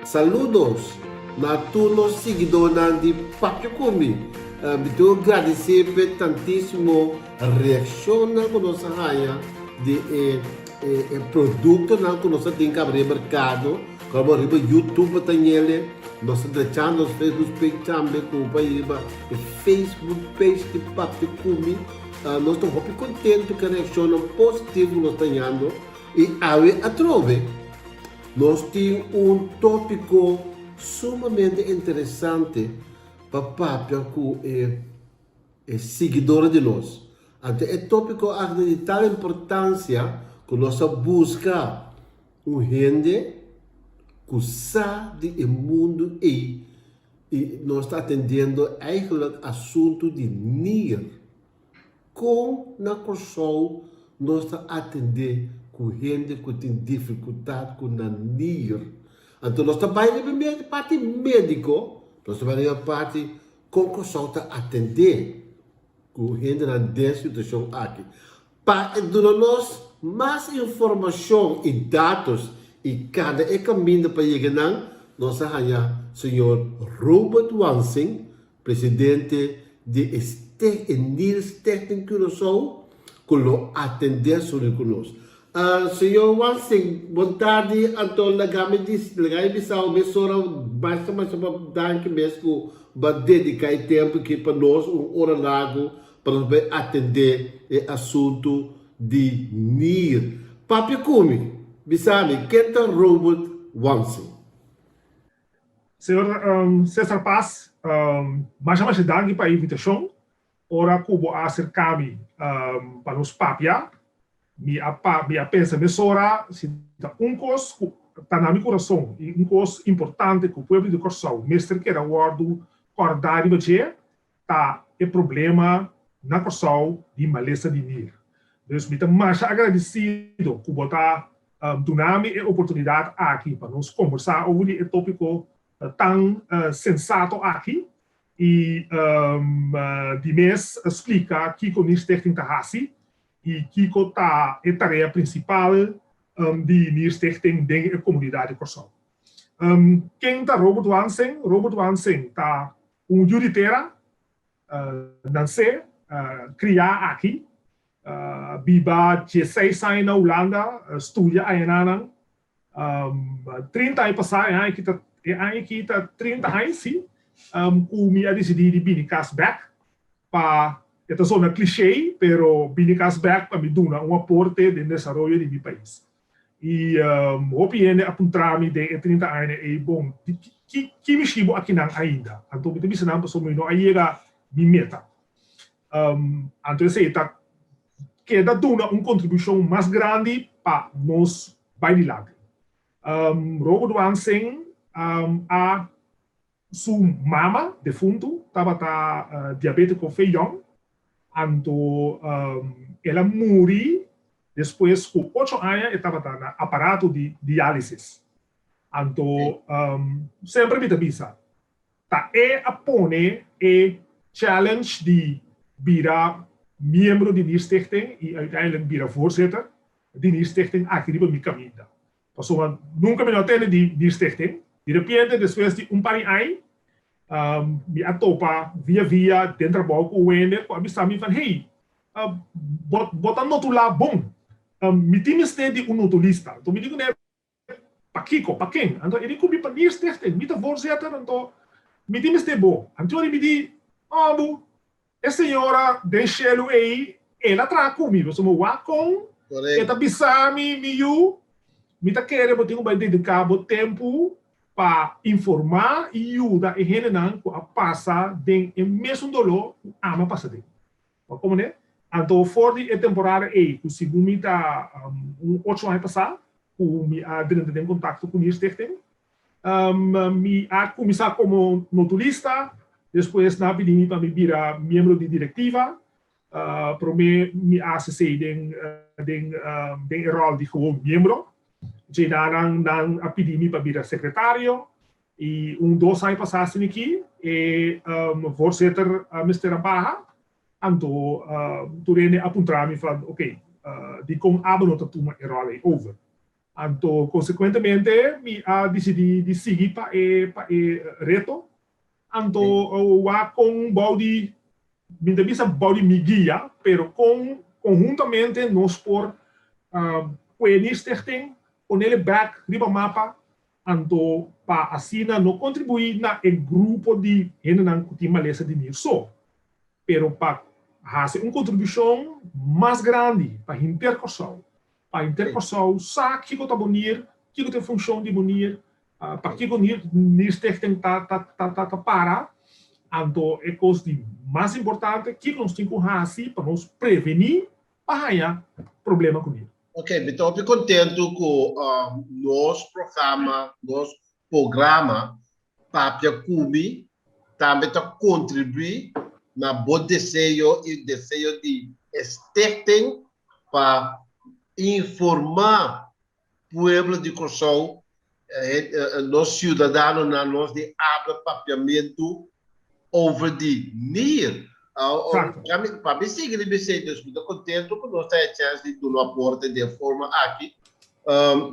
Saludos na tur nos siguidónan di Papia Ku Mi. Mi ta gradisé p'e tantísimo reakshonnan ku nos a haña di e e produktonan ku nos a tin kaba den merkado, komo riba YouTube ta ñele, nos ta drecha nos Facebook page tambe ku pa riba e Facebook page di Papia Ku Mi. Nos ta hopi kontentu ku e reakshonnan positivo ku nos ta hañando i awe atrobe. Nos tin un tópiko sumamente interesante pa papia ku e e siguidornan di nos. Anto e tópiko aki ta di tal importansia ku nos a buska un hende ku sa di e mundu ei i nos ta atendiendo eigenlijk asuntu di nier. Kon na Kòrsou nos ta atendé ku hende ku tin difikultat ku nan nier? Anto nos ta bai riba e parti médiko, nos ta bai riba e parti kon Kòrsou ta atendé ku hendenan den situashon aki. Pa e duna nos mas informashon i datos i kada e kaminda pa yega nan, nos a haña señor Robert Wansing, Presidente di e Stech e Nierstichting Curaçao cu lo atende suri cu nos. Señor Wansing, bon tardi, anto laga mi di laga mi bisa bo mesora masha masha pa danki mes cu bo a dedica e tempo aki pa nos un ora largo pa nos bay atende e asunto di nier. Papia cu mi, bisa mi ken ta Robert Wansing? Señor Cesar Paz, masha masha danki pa e invitacion. Ora cu bo a acerca mi pa nos papia, mi a mi a pensa mesora si ta un cos cu ta na mi curason y un cos importante cu pueblo di Corsou mester keda wordo corda riba dje, ta e problema na Kòrsou di malesa di nir. Dus mi ta masha agradesido ku bo ta duna mi e oportunidat aki pa nos kombersá over di e tópiko tan sensato aki i di mes splika kiko Nierstichting ta hasi i kiko ta e tarea prinsipal di Nierstichting den e komunidat di Kòrsou. Ken ta Robert Wansing? Robert Wansing ta un yu di tera, nansé, kriá aki, biba dieseis aña na Hulanda, studia añananan. 30 aña pasá, e aña aki ta, e aña aki ta 30 aña, sí, ku mi a disidí di bini kas bèk pa, e ta sona cliché, pero bini kas bèk pa mi duna un aporte den desaroyo di mi pais. I hopi hende a puntra mi den e 30 aña ei, bon, di ki ki mi shibo akinan ainda? Anto mi ta bisa nan pasobra mi no a yega mi meta. Anto esei ta keda duna un kontribushon mas grandi pa nos bai dilanti. Robert Wansing a Su mama defuntu tabata diabetico fe yong, anto el a muri despues cu ocho aña e tabata na aparato di dialisis. Anto semper mi ta bisa, ta e a pone e challenge di bira miembro di Nierstichting y uiteindelijk bira voorzitter di Nierstichting aki riba mi caminda. Pasobra nunka mi no a tende di Nierstichting. Di repente despues di un par di aña mi a topa via via den trabou ku un hende ku a bisa mi van hey, bo bo ta notulá bon. Mi tin mester di un notulista. Anto mi di kuné pakiko, pa ken? Anto e di ku mi pa Nierstichting, mi ta voorzitter anto mi tin mester bo. Anto mi di, oh bu, E señora den shelu ei, el a traha ku mi, pasobra wak kon e ta bisa mi, Mi yu, mi ta kere bo tin ku bai dediká bo tempu pa informá i yuda e hendenan ku a pasa den e mesun doló ku ami a pasa den. Bo a komprendé? Anto for di e temporada ei, ku segun mi ta un ocho aña pasá, ku mi a drenta den kontakto ku Nierstichting, Mi a kuminsá komo notulista, despues nan a pidi mi pa mi bira miembro di direktiva. Promé mi a hasi esei den den den e ròl di gewoon miembro. Dje nan nan a pidi mi pa bira sekretario i un dos aña pasá asina aki e voorzitter mester a baha. Anto tur hende a puntra mi van oke, dikon abo no ta tuma e ròl ei over? Anto konsekuentemente mi a disidí di sigui pa e pa e reto. Anto wak kon bou di, mi ta bisa bou di mi guia, pero kon konhuntamente nos por kue Nierstichting, ponele bek riba mapa, anto pa asina no kontribuí na e grupo di hendenan ku tin malesa di nir so, pero pa hasi un kontribushon mas grandi pa henter Kòrsou. Pa henter Kòrsou sa kiko ta bo nir, kiko ta e funshon di bo nir, pa kiko Nierstichting ta ta para. Anto e kos di mas importante, kiko nos tin ku hasi pa nos prevení pa haña problema ku nir. Ok, mi ta hopi kontentu ku nos programa, nos programa Papia Ku Mi tambe ta kontribuí na bo deseo i deseo di e stichting pa informá pueblo di Kòrsou, nos siudadanonan, nos di abla papiamentu over di nir. Pa mi sigui riba esei, dus mi ta kontentu ku nos ta e chèns di duna aporte den e forma aki.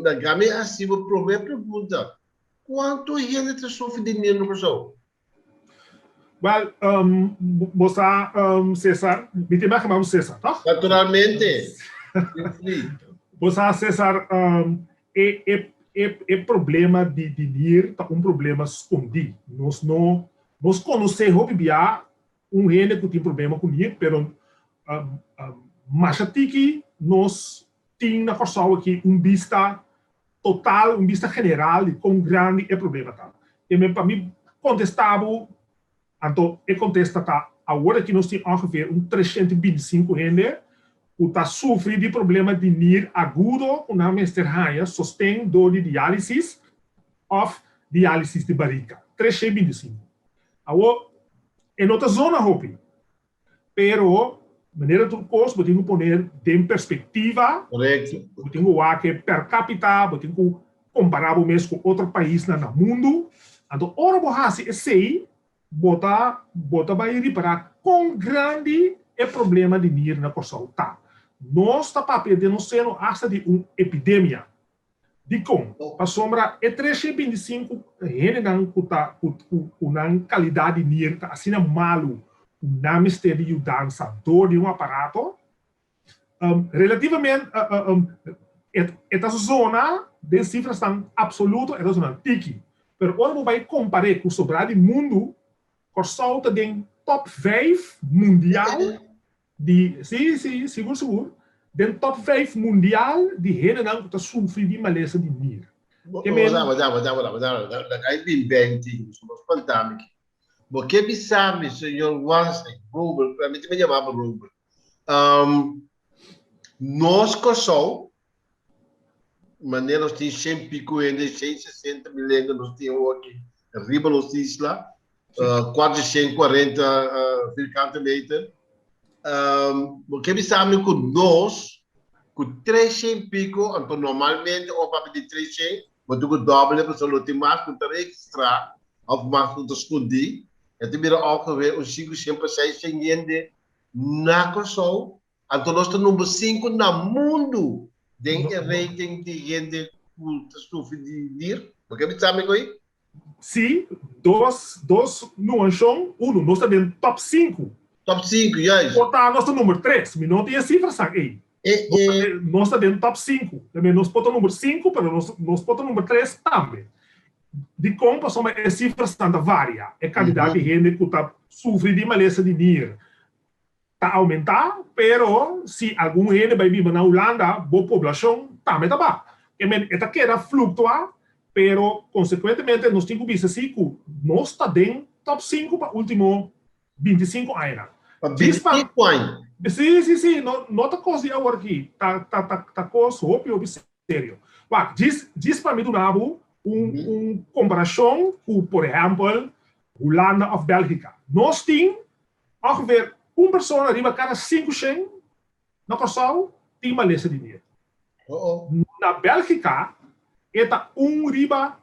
Laga mi hasi bo promé pregunta, kuantu hende ta sufri di nir na Kòrsou? Wel, bo sa, Cesar, mi tin mag yama bo Cesar, toch? Naturalmente. Bo sa, Cesar, e, e, e, e problema di, di nier ta un problema skondí. Nos no, nos konosé hopi bia un hende ku tin problema ku nier, pero masha tiki nos tin na Kòrsou aki un bista total, un bista general di kon grandi e problema ta. E men pa mi kontestá bo, anto e kontesta ta, awor aki nos tin ongeveer un 325 hende ku ta sufri di problema di nir agudo ku nan mester haña sosten dor di diálisis òf diálisis di barika. 325. Awor, e no ta zona hopi. Pero, manera tur kos, bo tin ku pone den perspektiva. Korekto. Bo tin ku wak e per kapita, bo tin ku kompará bo mes ku otro paisnan na mundu. Anto ora bo hasi esei, bo ta bo ta bai ripará kon grandi e problema di nir na Kòrsou ta. Nos ta papia den nos seno asta di un epidemia. Dikon? Pasobra e 325 hendenan ku ta ku ku nan kalidat di nir ta asina malu ku nan mester di yudansa dor di un aparato, relativamente e ta zona den sifrasnan apsoluto e ta zona tiki. Pero ora bo bai kompar'é ku sobrá di mundu, Kòrsou ta den tòp vijf mundial Di, sí, sí, sigur sigur, den top vijf mundial di hendenan ku ta sufri di malesa di nir. Ke men. Wada, wada, wada, wada, wada, laga e bin ben tin, so bo spanta mi ki. Bo ke bisa mi, señor Wansley, Robert, mi ta yama bo Robert, nos Kòrsou, manera nos tin shen pico hende, shen sesenta mil hende nos tin awor aki riba nos isla, 440 vierkante meter. Bo ke bisa mi ku nos, ku 300 pico, anto normalmente ora papia di 300, bo tin ku doble pasobra lo tin mas ku ta registra of mas ku ta skondí, e ta bira ongeveer un 500 pa 600 hende na Kòrsou. Anto nos ta number sinku na mundu den e rating di hende ku ta sufri di nir. Bo ke bisa mi koe? Sí, dos, dos nuanshon. Unu, nos ta den top sinku. Top sinku, juist. Por ta nos ta number tres. Mi no tin e sifrasan ei. E, e. Nos ta den top sinku. Tambe nos por ta number sinku, pero nos, nos por ta number tres tambe. Dikon? Pasobra e sifrasan ta varia. E kantidat di hende ku ta sufri di malesa di nir ta aumentá, pero si algun hende bai biba na Hulanda, bo poblashon tambe ta baha. Ke men e ta keda fluktuá, pero konsekuentemente nos tin ku bisa si ku nos ta den top sinku pa último 25 añanan. Pa 25 aña? Sí, sí, sí, no, no ta kos di awor aki, ta, ta, ta, ta kos hopi, hopi serio. Wak, djis, djis pa mi duna bo un, un komparashon ku, por ehèmpel, Hulanda òf Bèlgika. Nos tin Ongeveer un persona riba kada 500 na Kòrsou tin malesa di nir. Na Bèlgika e ta un riba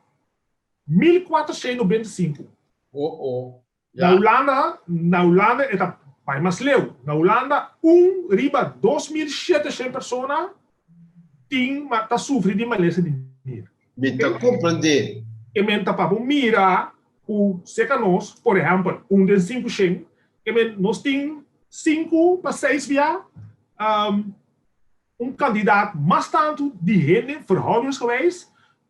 1495. Na Hulanda, na Hulanda e ta bai mas leu. Na Hulanda un riba 2700 persona. tin ta sufri di malesa di nir. Mi ta komprendé. E men ta pa bo mira ku serka nos, por ehèmpel, un den 500, e men nos tin 5 pa 6 bia un kantidat mas tantu di hende, verhoudingsgewijs,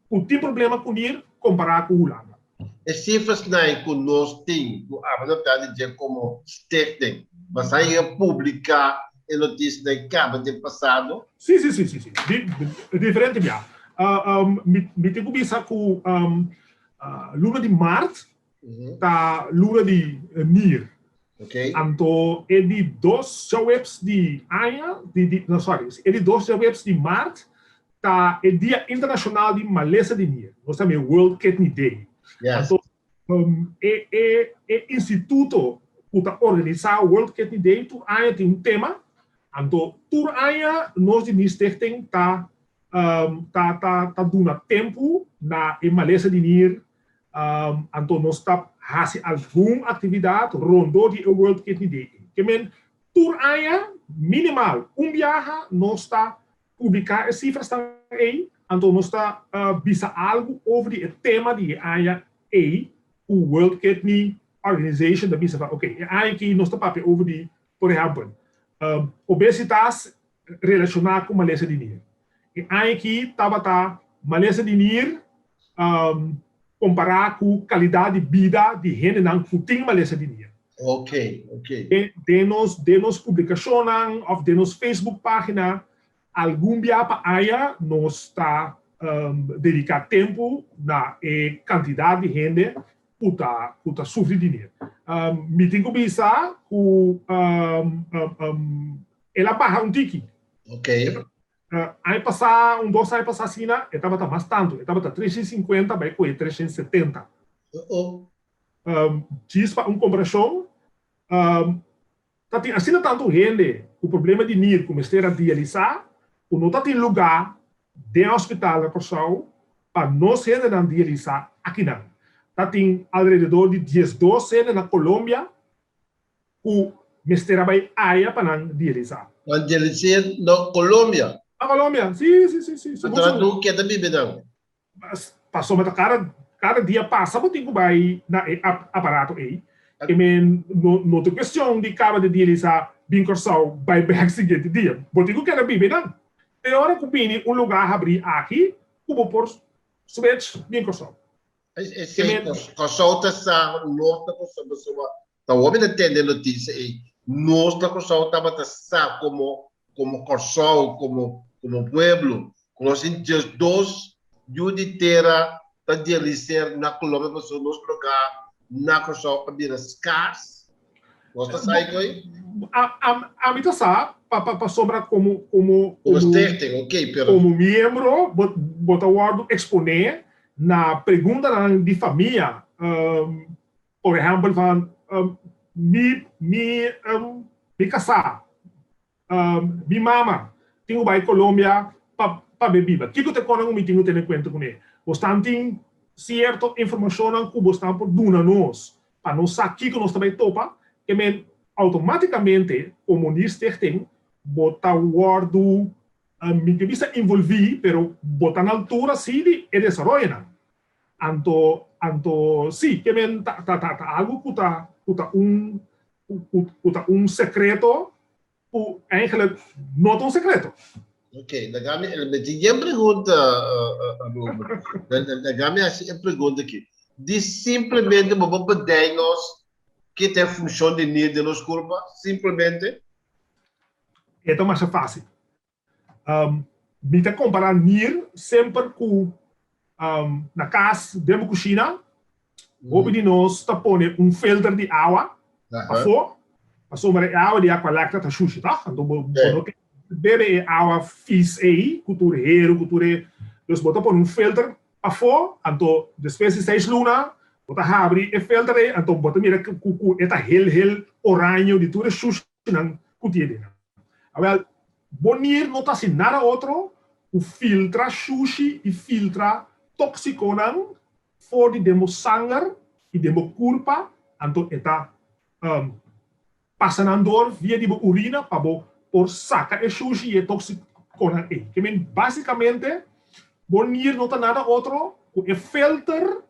ku tin problema ku nir kompará ku Hulanda. E sifranan ku nos tin, ku abo ta di dje komo stichting, boso a publiká e notisia kaba den pasado? Si. Diferente bia. Mi tin ku bisa ku luna di mart ta luna di nir. Anto, e di 2 djaweps di aña, di, no, sorry, e di 2 djaweps di mart ta e Dia Internashonal di Malesa di Nir. Nos ta yam'é World Kidney Day. Anto, e instituto ku ta organisá World Kidney Day, tur aña tin un tema. Anto, tur aña nos di Stichting ta duna tempu na e malesa di nir. Anto nos ta hasi algun aktividat rondó di e World Kidney Day. Ke men, tur aña minimal un biaha nos ta publiká e sifranan ei, anto nos ta bisa algu over di e tema di e aña ei, ku World Kidney Organization ta bisa, ok, e aña aki nos ta papia over di, por ehèmpel, obesitas relashoná ku malesa di nir. E aña aki tabata malesa di nir kompará ku kalidat di bida di hendenan ku tin malesa di nir. Den nos publikashonnan òf den nos Facebook página, algun dia pa aña nos ta dediká tempu na e kantidat di hende ku ta sufri di nir. Mi tin ku bisa ku el a baha un tiki. Aña pasá, un 2 aña pasá asina, e tabata mas tantu, e tabata 350 bai ku 370. Djis pa un komparashon, ta tin asina tantu hende ku problema di nir ku mester a dialisá, ku no ta tin lugá den hospital na Kòrsou pa nos hendenan dialisá akinan. Ta tin alrededor di 12 hende na Colombia ku mester a bai aya pa nan dialisá. Nan dialisá na Colombia? Na Colombia, si. Anto nan keda biba nan? Pasó ta kada dia pasa bo tin ku bai na e aparato ei. Ke men no ta kuestion di kaba di dialisá bin Kòrsou bai bèk siguiente dia. Bo tin ku keda biba nan. Te ora ku bini un lugá habrí aki, ku bo por switch bin Kòrsou. E Kòrsou ta sa, nos ta Kòrsou, pasobra ta hopi ta tende notisia ei. Nos na Kòrsou tabata sa komo Kòrsou, komo pueblo, ku nos tin 12 yu di tera ta dialisá na Colombia pasobra nos lugá na Kòrsou a bira skars. Nos ta sa ei? Ami ta sa, pasobra komo Komo stichting, ok, pero komo miembro, bo ta wòrdu eksponé na preguntanan di famia. Por ehèmpel, van mi kasá, mi mama, tin ku bai Colombia pa biba. Kiko ta kos mi tin ku tene kuenta kuné? Bo tin sierto informashon ku bo por duna nos pa nos sa kiko nos ta bai topa, ke men outomátikamente komo stichting bo ta wòrdu mi ke bisa envolví, pero bo ta na altura sí di e desaroyonan. Anto sí, ke men ta algu ku ta un sekreto ku eigenlijk no ta un sekreto. Ok, laga mi mi pregunta, Robert. Laga mi hasi e pregunta aki. Di simplemente bo por nos ki ta e funshon di nir den nos kurpa? Simplemente? E ta mas fásil. Mi ta kompará nir semper ku na kas, den kushina, hopi di nos ta pone un filter di awa afó, pasobra e awa di Aqualectra ta shushi, ta? Anto bo no ke bebe e awa vies ei, ku tur heru, ku tur e. Dus bo ta pone un filter afó, anto despues di 6 luna, bo ta habri e filter ei, anto bo ta mira ku e ta heel heel oraño di tur e shushinan ku tin aden. Awèl, bo nir no ta hasi nada otro ku filtra shushi i filtra tóksikonan for di den bo sanger i den bo kurpa, anto e ta pasa nan dor via di bo urina pa bo por saka e shushi i e tóksikonan ei. Ke men básikamente bo nir no ta nada otro ku e filter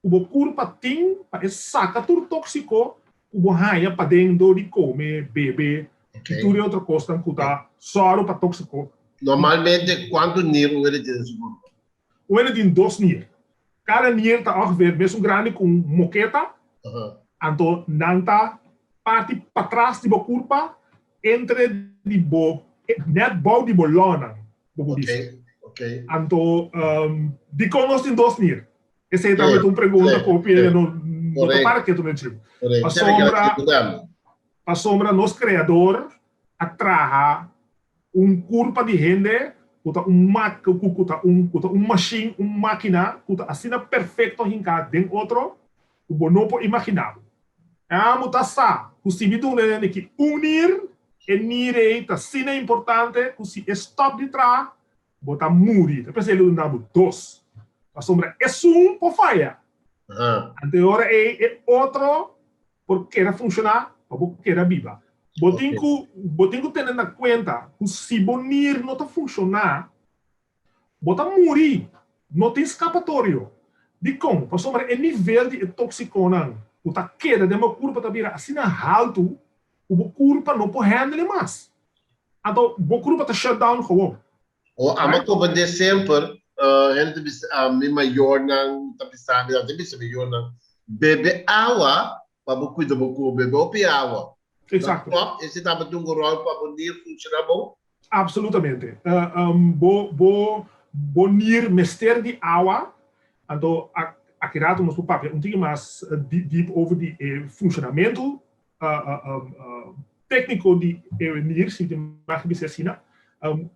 ku bo kurpa tin pa e saka tur tóksiko ku bo haña paden dor di kome, bebe i tur e otro kosnan ku ta sòru pa tóksiko. Normalmente kuantu nir un hende tin den su kurpa? Un hende tin dos nir. Kada nir ta ongeveer mesun grandi ku un moketa, anto nan ta parti patras di bo kurpa entre di bo, nèt bou di bo lònan, bo por bisa. Anto, dikon nos tin dos nir? Esei tambe ta un pregunta ku hopi hende no ta para ketu na dje. Pasobra, pasobra nos Kreador a traha un kurpa di hende ku ta un mak ku ta un ku ta un mashin, un makina ku ta asina perfekto hinká den otro ku bo no por imaginá bo. Amo ta sa ku si mi duna e hende ki un nir, e nir ei ta asina importante ku si e stòp di traha, bo ta muri. Ta p'esei lo duna bo dos. Pasobra esun por faya. Anto e ora ei e otro por keda funshoná pa bo keda biba. Bo tin ku bo tin ku tene na kuenta ku si bo nir no ta funshoná, bo ta muri. No tin skapatorio. Dikon? Pasobra e nivel di e tóksikonan ku ta keda den bo kurpa ta bira asina haltu ku bo kurpa no por hèndel e mas. Anto bo kurpa ta shut down gewoon. O amo comprende semper, hende ta bisa mi mayornan ta bisa mi, nan ta bisa mi yornan, bebe awa pa bo cuida bo cu, bebe hopi awa. Exacto. Klopt, ese tabata un rol pa bo nier funciona bon? Absolutamente. Bo, bo, bo nier mester di awa, anto aki rato nos por papia un tiki mas diep over di e funcionamento tékniko di e nir, si tin mag bisa asina,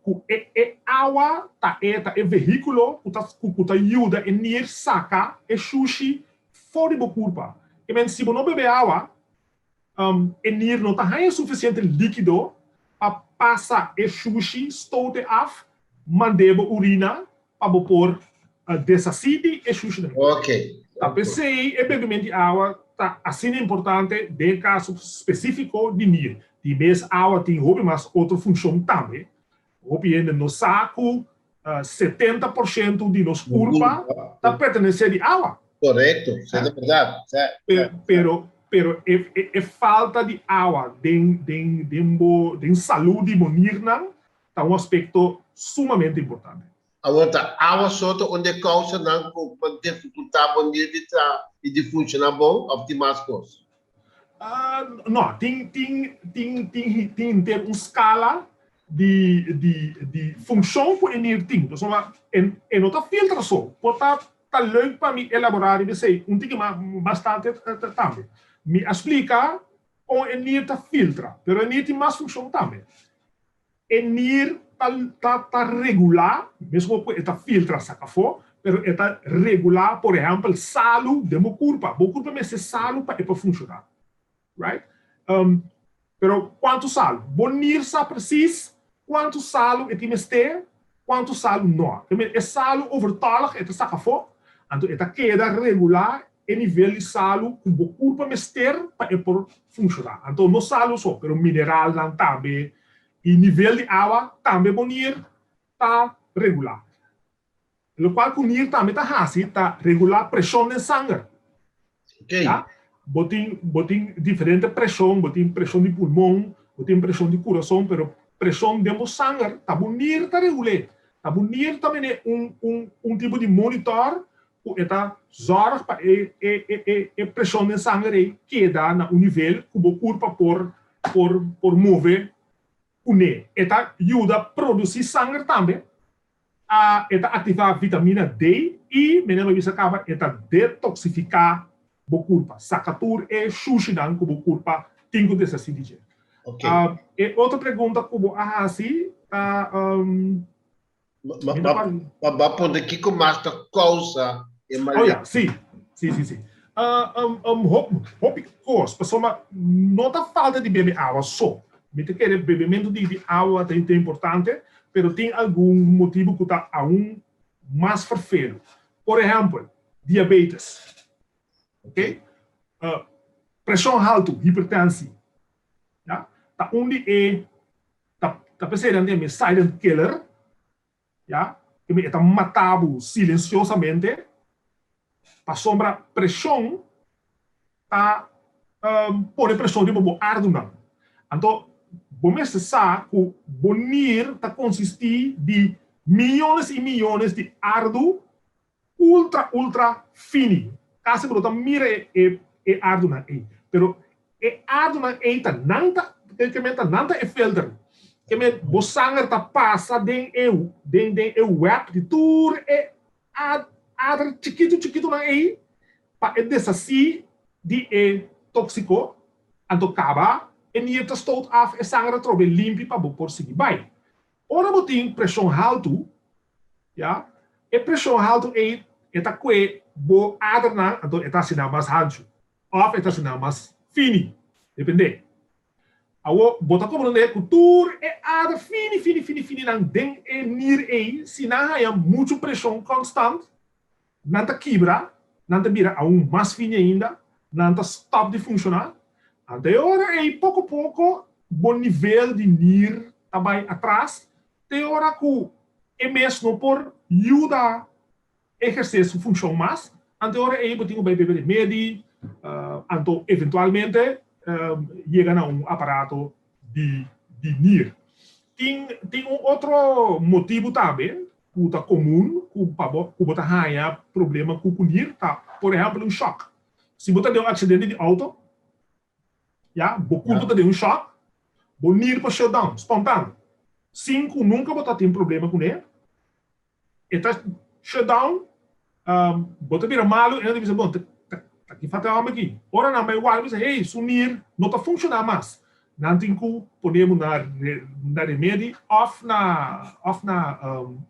ku e e awa ta e ta e vehíkulo ku ta ku ta yuda e nir saka e shushi for di bo kurpa. E men si bo no bebe awa, e nir no ta haña sufisiente líkido pa pasa e shushi, stoot e af, mand'é bo urina pa bo por deshasí di e shushinan. Ta p'esei e bebiment di awa ta asina importante den e kaso spesífiko di nir. Di mes awa tin hopi mas otro funshon tambe. Hopi hende no sa ku 70% di nos kurpa ta pertenesé di awa. Korekto, esei ta bèrdat. Pero pero e falta di awa den den den bo den salú di bo nirnan ta un aspekto sumamente importante. Awor ta awa so ta un di e kousanan ku por difikultá bo nir di traha i di funshoná bon òf tin mas kos? No, tin tin tin tin tin henter un skala di di di funshon ku e nir tin. Pasobra e e no ta filtra so. Por ta ta leuk pa mi elaborá riba esei un tiki mas bastante tambe. Mi a splika kon e nir ta filtra, pero e nir tin mas funshon tambe. E nir ta ta ta regulá, mesmo ku e ta filtra saka afó, pero e ta regulá, por ehèmpel, salu den bo kurpa. Bo kurpa mester salu pa e por funshoná. Right? Pero kuantu salu? Bo nir sa presis kuantu salu e tin mester, kuantu salu no. E salu overtollig e ta saka afó, anto e ta keda regulá e nivel di salu ku bo kurpa mester pa e por funshoná. Anto no salu so, pero mineralnan tambe i nivel di awa tambe bo nir ta regulá. Lokual ku nir tambe ta hasi ta regulá preshon den sanger. Ya? Bo tin bo tin diferente preshon, bo tin preshon di pulmon, bo tin preshon di kurason, pero preshon den bo sanger ta bo nir ta regul'é. Ta bo nir ta mene un un un tipo di monitor ku e ta zòrg pa e e e e preshon den sanger ei keda na un nivel ku bo kurpa por por por move kuné. E ta yuda produsí sanger tambe, a e ta aktivá vitamina D i, mene lo bisa kaba, e ta detoksifiká bo kurpa, saka tur e shushinan ku bo kurpa tin ku deshasí di dje. E otro pregunta ku bo a hasi ta. Ma bo a puntra kiko mas ta kousa e malesa? Oh ya, si, si, si, si. Hopi kos, pasobra no ta falta di bebe awa so. Mi ta kere bebementu di awa ta importante, pero tin algun motibu ku ta aun mas ferfelu. Por ehèmpel, diabetes, ok, preshon haltu, hipertensi, ya, ta un di e Ta ta p'esei nan den mi silent killer. Ya, e ta mata bo silensiosamente, pasobra preshon ta pone preshon riba bo ardunan. Anto bo mester sa ku bo nir ta konsistí di miyones i miyones di ardu ultra ultra fini. Kasi bo no ta mira e e ardunan ei. Pero e ardunan ei ta nan ta ke men ta nan ta e filter. Ke men bo sanger ta pasa den e den den e web di tur e ader chikitu chikitunan ei pa e deshasí di e tóksiko, anto kaba e nier ta stoot af e sanger atrobe limpi pa bo por sigui bai. Ora bo tin preshon haltu, ya, e preshon haltu ei e ta kue bo adernan anto e ta hasi nan mas hanchu òf e ta hasi nan mas fini, dependé. Awor bo ta komprondé ku tur e ader fini fini fini fininan den e nier ei si nan haña muchu preshon konstant, Nan ta kibra, nan ta bira aun mas fini ainda, nan ta stop di funshoná. Anto e ora ei poko poko bo nivel di nir ta bai atras te ora ku e mes no por yuda ehersé su funshon mas. Anto e ora ei bo tin ku bai bebe remedi, anto eventualmente yega na un aparato di nir. Tin tin un otro motibu tambe ku ta komun ku pa bo ku bo ta haña problema ku ku nir ta por ehèmpel un shòk. Si bo ta den un aksidente di outo, ya, bo kurpo ta den un shòk, bo nir por shut down spontan sin ku nunka bo ta tin problema kuné. E ta shut down, bo ta bira malu i nan ta bisa bon ta ki fata e hòmber aki. Ora nan bai wak bisa hey su nir no ta funshoná mas. Nan tin ku pone bo na na remedi òf na òf na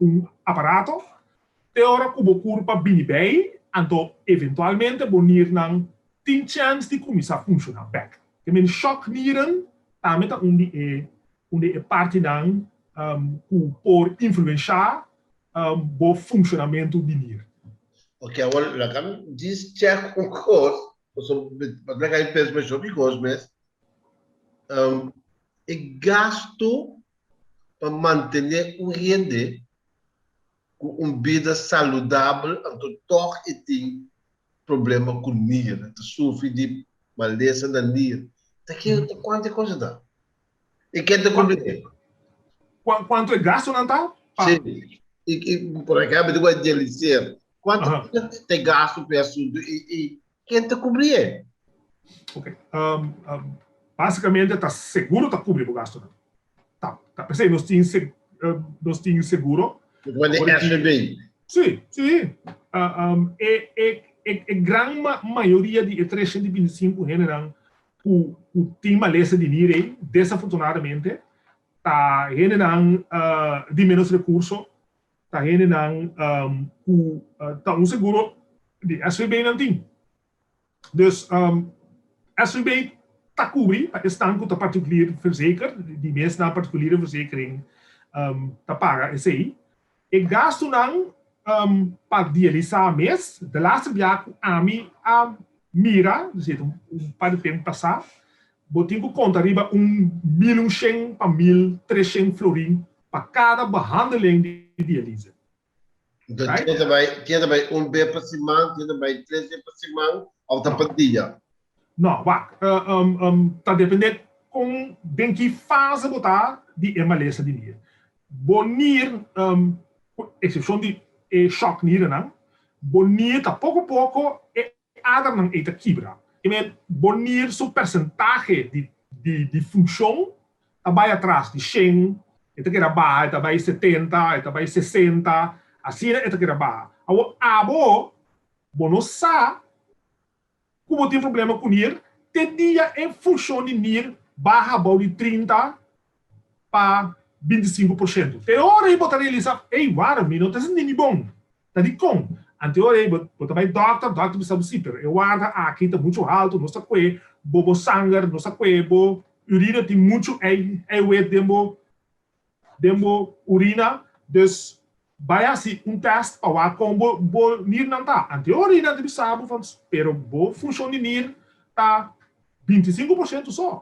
un aparato te ora ku bo kurpa bini bei, anto eventualmente bo nirnan tin chèns di kuminsá funshoná bèk. Te men shòk niren tambe ta un di e un di e partinan ku por influenshá bo funshonamentu di nir. Oke, awor laga mi djis chèk un kos, pasobra mi a kai pensa masha hopi kos mes. E gasto pa mantené un hende ku un bida saludabel anto tòg e tin problema ku nir, e ta sufri di malesa na nir, ta ke ta kuantu e cosa ta? I ken ta kubri e? Kuantu e gastonan ta? Si, i i por ehèmpel di ku a dialiseer, kuantu ta e gasto pa e asuntu i i Ken ta kubri e? Ok. Basikamente ta seguro ta kubri bo gastunan. Ta, ta p'esei nos tin nos tin seguro. Bo ta manda SVB? Sí, sí. E e e gran mayoria di e trescientos i binti sinku hendenan ku ku tin malesa di nir ei, desafortunadamente, ta hendenan di menos rekurso Ta hendenan ku ta un seguro di SVB nan tin. Dus SVB ta kubri pa esnan ku ta partikulier verzekerd, di mes nan partikuliere verzekering ta paga esei. E gastunan pa dialisá mes, de laatste bia ku ami a mira, dus e ta un par di tempu pasá, bo tin ku konta riba un 1100 pa 1300 florin pa kada behandeling di dialyse. Enton tin ta bai, tin ta bai un be pa siman, tin ta bai tres be pa siman of ta pa dia? No, wak, ta depende kon den ki fase bo ta di e malesa di nier. Bo nier, ku eksepshon di e shòk niernan, bo nier ta poko poko e adernan ei ta kibra. I men, bo nier su persentahe di di di funshon ta bai atras di shen, e ta keda baha, e ta bai 70, e ta bai 60, asina e ta keda baha. Awor abo, bo no sa ku bo tin problema ku nier te dia e funshon di nier baha abou di 30 pa 25%. Te ora ei bo ta realisa, ey, wara, mi no ta sinti mi bon. Ta dikon? Ante ora ei bo ta bai dòkter, dòkter bisa bo, si, pero e warda aki ta muchu haltu, nos ta kue bo bo sanger, nos ta kue bo urina, tin muchu eiwit den bo den bo urina, dus bai hasi un tèst pa wak kon bo bo nirnan ta. Ante ora ei nan ta bisa bo van, pero bo funshon di nir ta 25% so.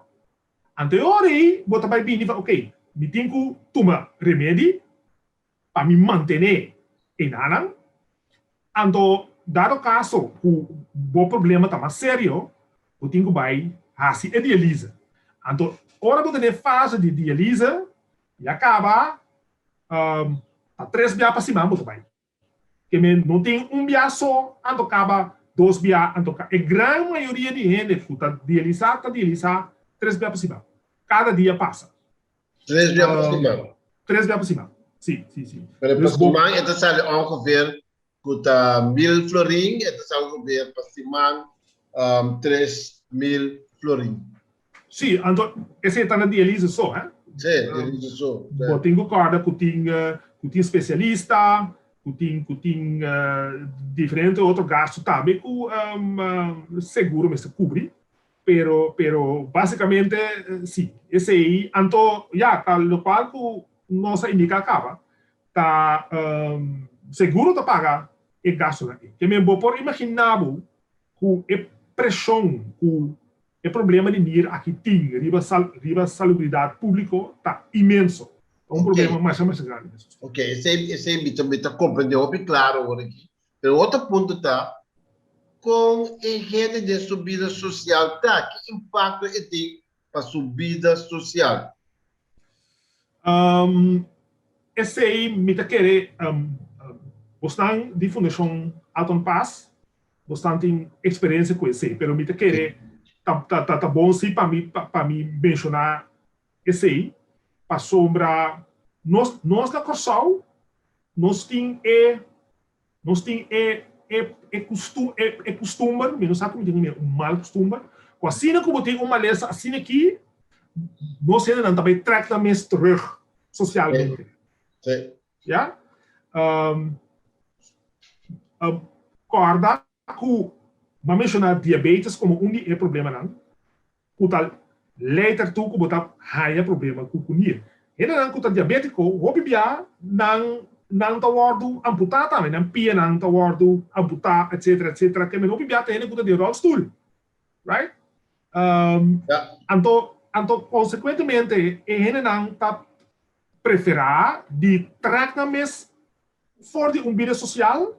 Ante ora ei bo ta bai bini van, oké, mi tin ku tuma remedi. pa mi mantené enanan. Anto dado kaso ku bo problema ta mas serio, bo tin ku bai hasi e dialise. Anto ora bo ta den e fase di dialise, ya kaba ta tres bia pa siman bo ta bai. Ke men no tin un bia so anto kaba dos bia anto ka e gran mayoria di hende ku ta dialisá ta dialisá tres bia pa siman. Kada dia pasa. Tres bia pa siman. Tres bia pa siman. Si, si, si. Pero pa siman e ta sali ongeveer ku ta 1000 florin, e ta sali ongeveer pa siman 3000 florin. Si, anto esei ta na dialise so, hè? Si, dialise so. Bo tin ku kòrda ku tin ku tin spesialista, ku tin ku tin diferente otro gastu tambe ku seguro mester kubri, pero pero basikamente si, esei anto ya ta lokual ku nos a indiká kaba ta seguro ta paga e gastunan ei. Ke men bo por imaginá bo ku e preshon ku E problema di nir aki tin riba riba salubridat públiko ta inmenso. Ta un problema masha masha grandi mes. Ok, esei esei mi ta mi ta komprendé hopi klaro awor aki. Pero otro punto ta, kon e hende den su bida sosial ta? Ki impakto e tin pa su bida sosial? Esei mi ta kere bosnan di Fundashon Alton Paas Bosnan tin experiencia cu esey, pero mi ta kere ta ta ta bon si pa mi pa mi menciona esey, pasobra nos nos na Corsou nos tin e nos tin e e e custu e e custumber, mi no sa cu mi tin un mal custumber, cu asina cu bo tin un malesa asina aki, nos hendenan ta bay trek nan mes terug socialmente. Ya. Kòrda ku bo a menshoná diabetes komo un di e problemanan ku ta lei tertu ku bo ta haña problema ku ku nir. Hendenan ku ta diabétiko hopi bia nan nan ta wòrdu amputá tambe, nan pianan ta wòrdu amputá etsetera etsetera. Ke men hopi bia ta hende ku ta den ròlstul, right? Anto anto konsekuentemente e hendenan ta preferá di trèk nan mes for di un bida sosial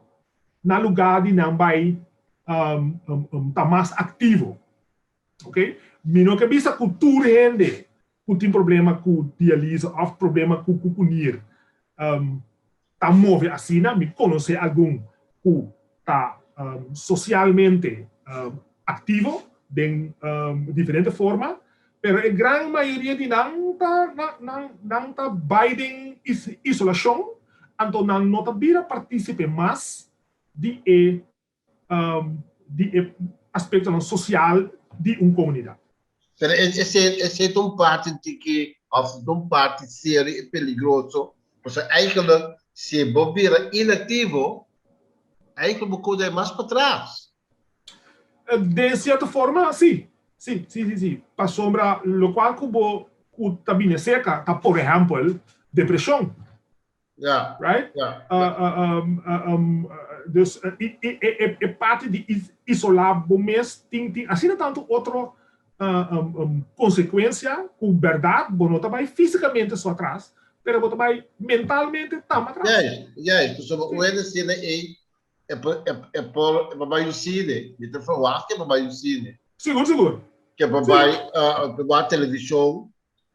na lugá di nan bai ta mas aktivo. Oke. Mi no ke bisa ku tur hende ku tin problema ku dialise òf problema ku ku nir ta move asina. Mi konosé algun ku ta sosialmente aktivo den diferente forma, Pero e gran mayoria di nan ta nan nan ta bai den isolashon, anto nan no ta bira partísipe mas di e di e aspektonan sosial di un komunidat. Pero esei esei ta un parti tiki òf ta un parti serio i peligroso, pasobra eigenlijk si bo bira inaktivo, eigenlijk bo kos a mas patras. Den cierto forma, sí. Sí, sí, sí, sí. Pasobra locual cu bo cu ta bini acerca ta, por ehempel, depresion. Ja. Right? Ja. Dus e parti di isola bo mes tin tin asina tanto otro consecuencia cu berdad bo no ta bay fisicamente so atras, pero bo ta bay mentalmente tambe atras. Juist, juist. Pasobra un hende asina ey E por, e, e por, e por bai un cine. Mi ta verwacht que e por bai un cine. Sigur, sigur. Que e por bai, uh, e por television.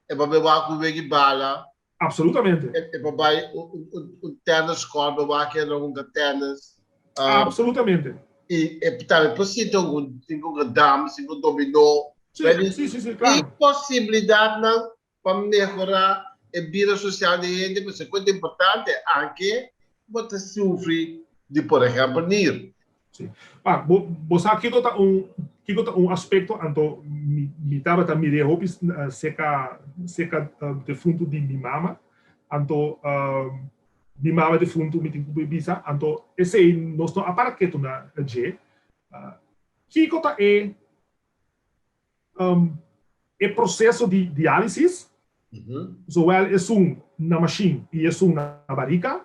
E por bai wak un wegi bala. Absolutamente. E, e por bai un, un, un tennis court, por wak e hunga tennis. Absolutamente. I e tambe por sinta un, un dam, un dominó. Sí, sí, sí, sí, claro. E posibilidadnan pa mehorá e bida sosial di hende pasobra ku ta importante anke bo ta sufri di por ehèmpel nir. Sí. Pa, bo, bo sa kiko ta un, kiko ta un aspekto anto mi, mi tabata mir'é hopi seka, seka defuntu di mi mama. Anto mi mama defuntu mi tin ku bisa, anto esei nos no a para ketu na dje. Kiko ta e E proseso di diálisis, zowel esun na mashin i esun na barika,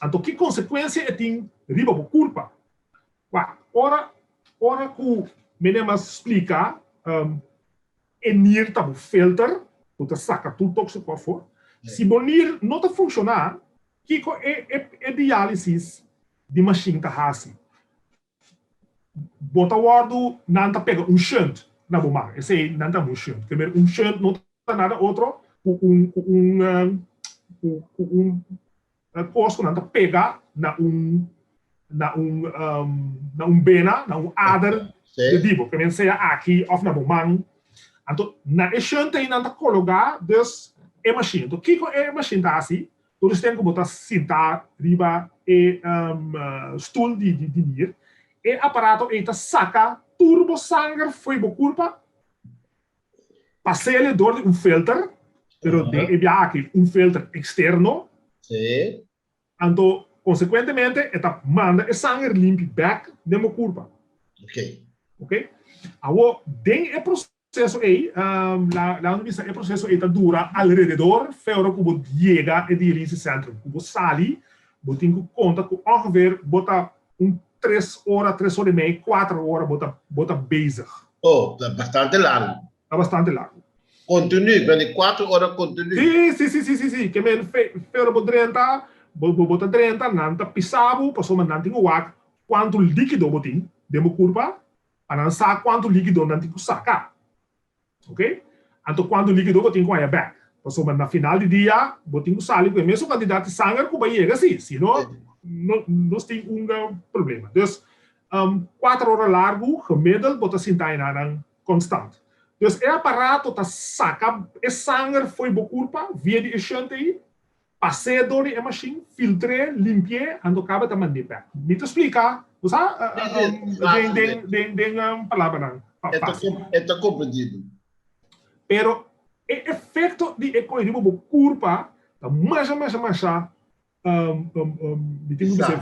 anto ki konsekuensia e tin riba bo kurpa? Wak, ora ora ku meneer mas splika, e nir ta bo filter ku ta saka tur tóksiko afó. Si bo nir no ta funshoná, Kiko e e diálisis di mashin ta hasi? Bo ta wòrdu, nan ta pega un shunt na bo man, esei nan ta un shunt. Ke mester un shunt no ta nada otro ku un ku un ku ku un kos ku nan ta pega na un na un na un bena, na un ader di bo. Ke men sea aki òf na bo man. Anto na e shunt ei nan ta kologá dus e mashin. Anto kiko e mashin ta hasi? Tur esten ku bo ta sintá riba e stul di di nir, e aparato ei ta saka tur bo sanger fo'i bo kurpa, pas'el dor di un filter, pero den e biaha aki un filter eksterno. Anto konsekuentemente e ta manda e sanger limpi bèk den bo kurpa. Oke. Awor den e proseso ei, laga nos bisa e proseso ei ta dura alrededor fe ora ku bo yega e dialysis centrum. Ku bo sali, bo tin ku konta ku ongeveer bo ta un tres ora, tres ora i mei, kuater ora bo ta bo ta bezig. Oh, ta bastante largu. Ta bastante largu. Kontinu, bini kuater ora kontinu. Si, si, si, si, si, si. Ke men fe fe ora bo drenta, bo bo ta drenta, nan ta pisa bo pasobra nan tin ku wak kuantu likido bo tin den bo kurpa. Pa nan sa kuantu likido nan tin ku saka. Ok? Anto kuantu likido bo tin ku haña bèk. Pasobra na final di dia bo tin ku sali ku e mesun kantidat di sanger ku bo a yega si. Si no, no nos tin un problema. Dus, kuater ora largu gemiddeld bo ta sinta enanan konstant. Dus e aparato ta saka e sanger fo'i bo kurpa via di e shunt ei. Pas'é dor di e mashin, filtr'é, limpi'é, anto kaba ta mand'é bèk. Mi ta splika, bo sa, den, den, den, den palabranan fásil. E ta komprendibel. Pero e efekto di e koi riba bo kurpa ta masha, masha, masha, mi tin ku bisa,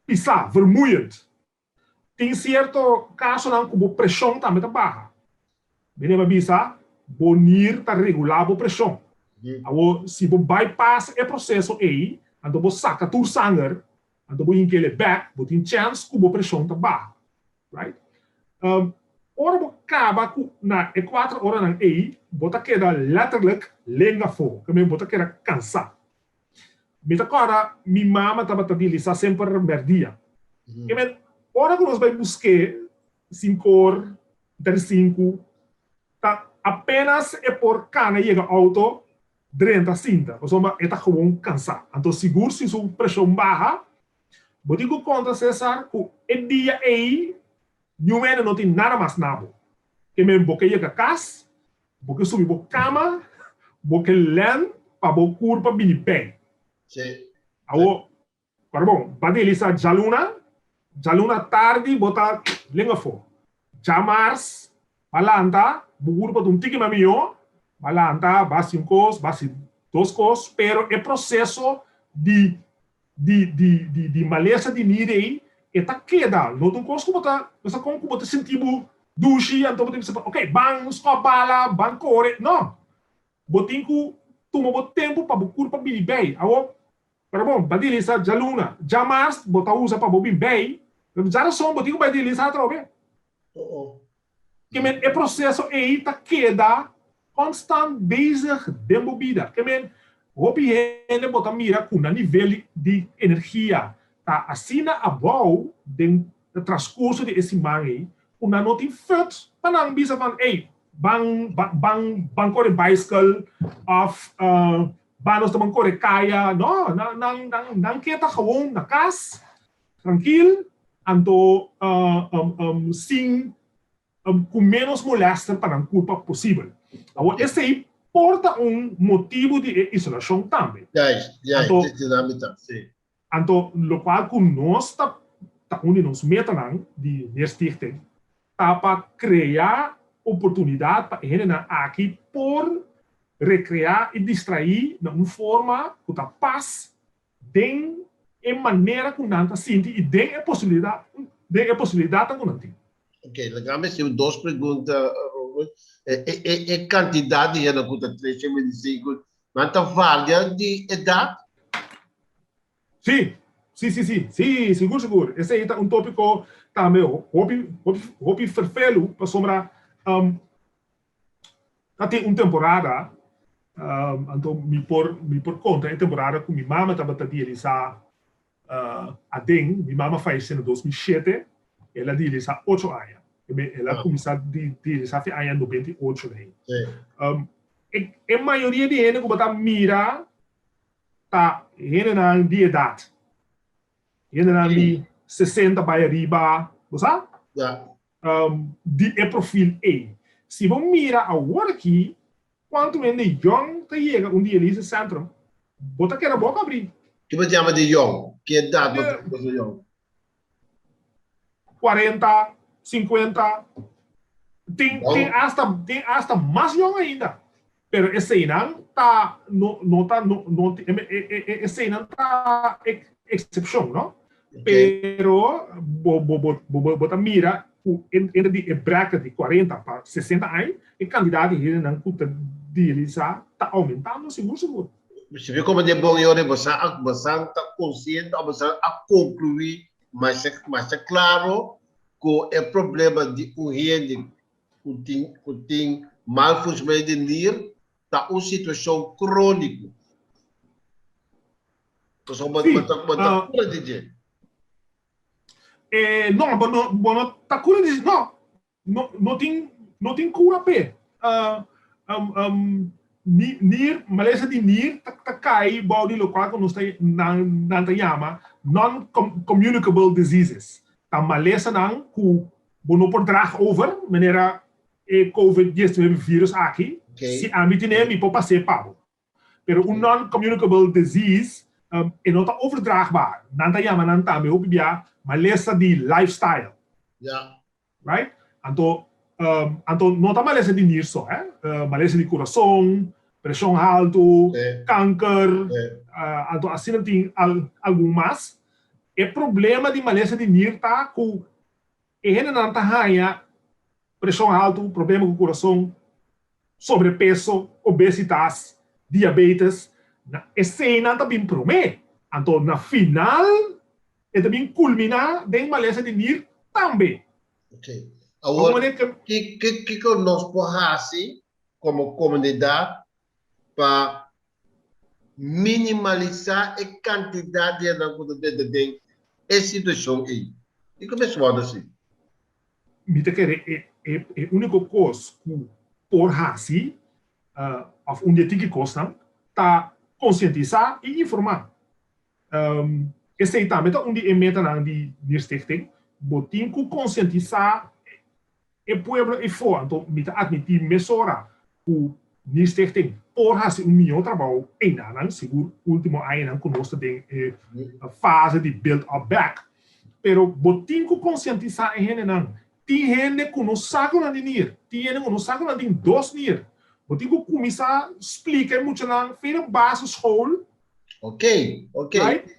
pisá, vermoeiend. Tin sierto kasonan ku bo preshon tambe ta baha. Mi a bisa, bo nir ta regulá bo preshon. Awor, si bo bypass e proseso ei, anto bo saka tur sanger, anto bo hink'el bèk, bo tin chèns ku bo preshon ta baha. Right? Ora bo kaba ku na e kuater oranan ei, bo ta keda letterlijk lenga afó, bo ta keda kansá. Mi ta kòrda mi mama tabata dilisa semper mèrdia. I men, ora ku nos bai busk'é sinkor, ter sinku, ta apenas e por kana yega outo, drenta sinta, pasobra e ta gewoon kansá. Anto sigur si su preshon baha, bo tin ku konta Cesar ku e dia ei niun hende no tin nada mas na bo. Ke men bo ke yega kas, Bo ke subi bo kama, bo ke lèn pa bo kurpa bini bei. Sí. Awor, para bon, ba delisa djaluna, djaluna tardi bo ta len afó. Djamars, ba lanta, bo kurpa ta un tiki mas mihó, ba lanta, ba hasi un kos, ba hasi dos kos, pero e proseso di di di di di malesa di nir ei e ta keda no ta un kos ku bo ta bo sa kon ku bo ta sinti bo dushi anto bo ta bisa ok ban skòp bala ban kore no bo tin ku tuma bo tempu pa bo kurpa bini bei awor pero bon ba dilisa djaluna djamars bo ta usa pa bo bin bei pero djarason bo tin ku bai dilisa atrobe. Ke men e proseso ei ta keda konstant bezig den bo bida. Ke men hopi hende bo ta mira ku nan nivel di energia ta asina abou den transkurso di e siman ei ku nan no tin fut pa nan bisa van ey ban ban ban kore baiskel òf ban nos ta ban kore kaya. No, nan nan nan ke ta gewoon na kas Trankil, anto sin ku ménos molèster pa nan kurpa posibel. Awor esei por ta un motibu di e isolashon tambe. Juist, juist, Anto, dit is na si. Anto lokual ku nos ta ta un di nos metanan di Nierstichting ta pa krea oportunidat pa e hendenan aki por rekreá i distraí na un forma ku ta pas den e manera ku nan ta sinti i den e posibilidat den e posibilidatnan ku nan tin. Ok, laga mi hasi dos pregunta, Robert. E, e, e, e kantidat di hende ku ta 325, nan ta varia di edat? Sí, sí, sí, sí, sí, sigur, sigur. Esei ta un tópiko tambe hopi, hopi, hopi ferfelu, pasobra um, ta tin un temporada. Anto mi por mi por konta e temporada ku mi mama tabata dialisá aden. Mi mama fayesé na 2007, el a dialisá ocho aña. El a kuminsá dialisá fin aña 98 ahí. E mayoria di hende ku bo ta mira ta hendenan di edat. Hendenan di 60 bai ariba, bo sa? Di e profil ei. Si bo mira awor aki kuantu hende yòn ta yega un dialyse centrum, bo ta keda boka abrí. Ki bo ta yama di yòn? Ki edat bo ta yama di yòn? 40, 50, tin tin asta tin asta mas yòn ainda. Pero eseinan ta no no ta no no eseinan ta eksepshon, no? Pero bo bo bo bo bo ta mira ku entre di e bracket di 40 pa 60 aña e kantidat di hendenan ku ta dialisá ta oumentando sigur sigur. Si mi komprendé bon yori bo sa bo sa ta konsiente òf bo sa a konkluí masha masha klaro ku e problema di un hende ku tin ku tin mal funshonamentu di nir ta un situashon króniko. Pasobra bo ta bo ta kura di dje. No, bo no bo no ta kura di dje. No, no no tin no tin kura p'e. Nir, malesa di nir ta ta kai bou di lokual ku nos ta nan nan ta yama non communicable diseases. Ta malesanan ku Bo no por draag over, manera e covid 19 virus aki, si ami tine mi por pas'é pa bo. Pero un non-communicable disease e no ta overdraagbaar. Nan ta yama nan tambe hopi bia malesa di lifestyle. Right? Anto, anto no ta malesa di nir so, eh. Malesa di kurason, preshon haltu, kanker, anto asina tin algun mas. E problema di malesa di nir ta ku E hendenan ta haña preshon haltu, problema ku kurason, sobrepeso, obesitas, diabetes. Na eseinan ta bin promé. Anto na final e ta bin kulminá den malesa di nir tambe. Ok. Awor, kiko nos por hasi komo komunidat pa minimalisá e kantidat di esnan ku ta drenta den e situashon ei. Dikon mester wòrdu así? Mi ta kere e e úniko kos ku por hasi, òf un di e tiki kosnan, ta konsientisá i informá. Esei tambe ta un di e metanan di Nierstichting. Bo tin ku konsientisá E pueblo ei for, anto mi ta admití mesora ku Nierstichting por hasi un mihó trabou einanan, sigur último añanan ku nos ta den e fase di build up back. Pero bo tin ku konsientisá e hendenan. Tin hende ku no sa ku nan tin nier, tin hende ku no sa ku nan tin dos nier. Bo tin ku kuminsá splika e muchanan fe na basisschool. Ok, ok. Right?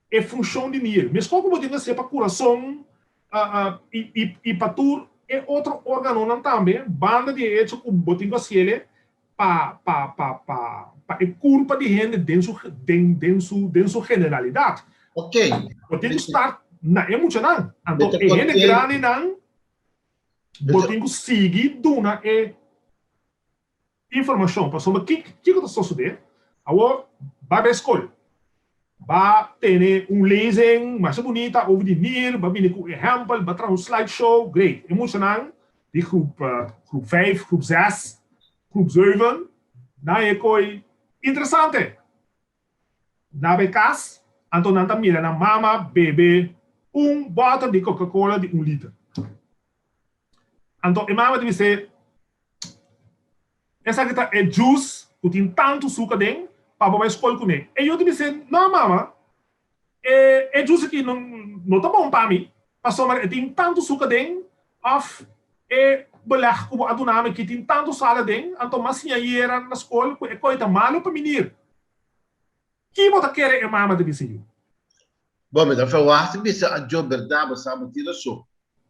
E funshon di nier. Meskos ku bo tin hasié pa kurason i pa tur e otro órganonan tambe, banda di e echo ku bo tin ku hasié pa pa pa pa pa e kurpa di hende den su den den su den su generalidat. Ok. Bo tin ku start na e muchanan. Anto e hende grandinan bo tin ku sigui duna e Informashon, pasobra kiko ta sosodé? Awor ba bai skol, ba tene un lezing masha bunita over di nir, ba bini ku ehèmpel, ba traha un slide show, great. E muchanan di groep groep vijf, groep zes, groep zeven, nan e koi interesante. Nan bai kas, anto nan ta mira nan mama bebe un bòter di Coca Cola di un liter. Anto e mama ta bis'é, Esaki ta e juice ku tin tantu suka den pa bo bai skol kuné. E yu ta bis'é, No mama, e e juice aki no no ta bon pa mi, pasobra e tin tantu suka den òf e beleg ku bo a duna mi aki tin tantu sal aden, anto m'a siña ayera na skol ku e koi ta malu pa mi nir. Ki bo ta kere e mama ta bisa yu? Bo, mi ta verwacht di bisa adjo berdad, bo sa bo tin rason.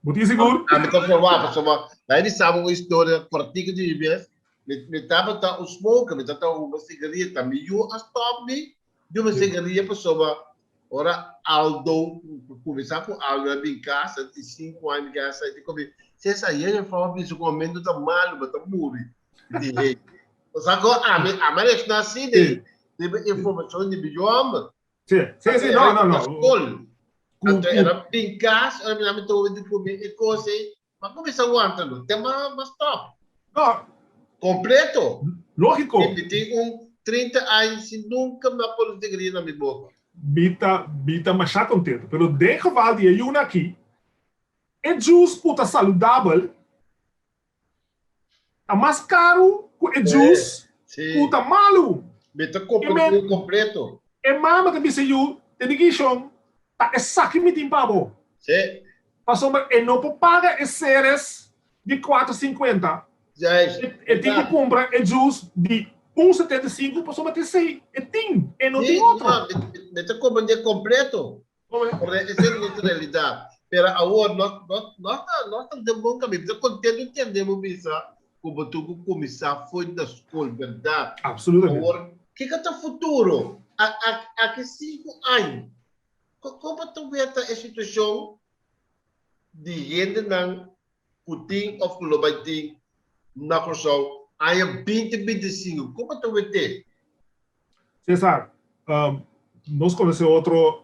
Bo tin sigur? Mi ta verwacht, pasobra mi a bisa bo un historia kortiku di mi mes. Mi, mi tabata un smoker, mi tabata huma sigaria, ta mi yu a stop mi di huma sigaria pasobra ora Aldo kuminsá ku Aldo a bin kas, a tin sinku aña mi kasa, e di ku mi, Cesar, ayer juffrouw a bisa ku humamentu ta malu, bo ta muri. Mi di, hey. Sa ko ami, ami reacciona así de, de informacion di mi homber. Sí, sí, sí, no, no, no. School. Anto era bin cas, ora mi nami towe di kumi e kos ei, ma kuminsá wanta lo, te ma ma stop. No. Kompleto. Lógiko. Mi tin un 30 aña sin nunka mi a pone sigaria na mi boka. Mi ta, mi ta masha kontento. Pero den geval di e yuna aki, e juice ku ta saludabel ta mas karu ku e juice ku ta malu. Mi ta kompra un kompleto. E mama ta bisa yu, Tene kishon, ta esaki mi tin pa bo. Sí. Pasobra e no por paga e seres di kuater sinkuenta. Juist. E tin ku kumpra e juice di un 75 pasobra ta esei e tin, e no tin otro. Sí, no, mi ta kumpra di e kompleto. Porque esa es nuestra realidad. Pero awor nos, nos, nos ta, nos ta den bon camino. Mi ta contento tende bo bisa cu bo tin cu cuminsa fo'i na school, berdad? Absolutamente. Awor, kico ta futuro? A, a, aki cinco aña, co, con bo ta weta e situacion di hendenan cu tin of cu lo bay tin na Curaçao aña 2025? Con bo ta wet'é? Cesar, nos conoce otro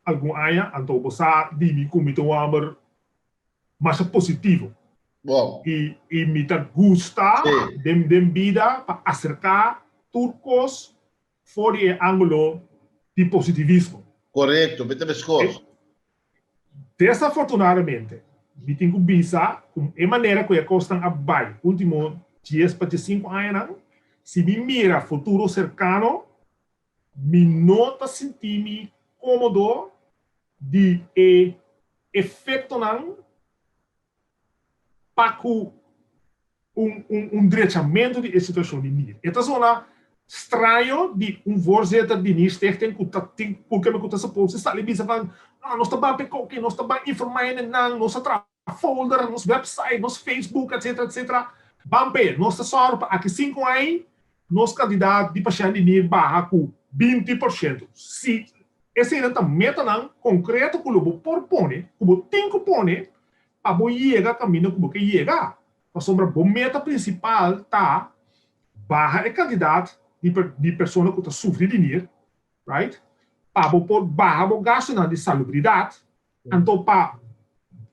algun aña, anto bo sa di mi cu mi ta un homber masha positivo. Bon. Y, y mi ta gusta Sí. den, den bida pa acerca tur cos for di e angulo di positivismo. Correcto, mi ta meskos. Desafortunadamente, mi tin ku bisa ku e manera ku e kosnan a bai último dies pa diesinku añanan, si mi mira futuro serkano, mi no ta sinti mi kómodo di e efektonan pa ku un un drechamentu di e situashon di nir. E ta zona straño di un voorzitter di Nierstichting ku ta tin ku keme ku ta supose sali bisa van no nos ta ban p'e koki, nos ta ban informá hendenan, nos a traha folder, nos website, nos Facebook etcetera etcetera. Ban p'e, nos ta sòru pa aki sinku aña nos kantidat di pashènt di nir baha ku 20%. Si eseinan ta metanan konkreto ku lo bo por pone, ku bo tin ku pone pa bo yega kaminda ku bo ke yega. Pasobra bo meta prinsipal ta baha e kantidat di di persona ku ta sufri di nir, right? Pa bo por baha bo gastunan di salubridat, anto pa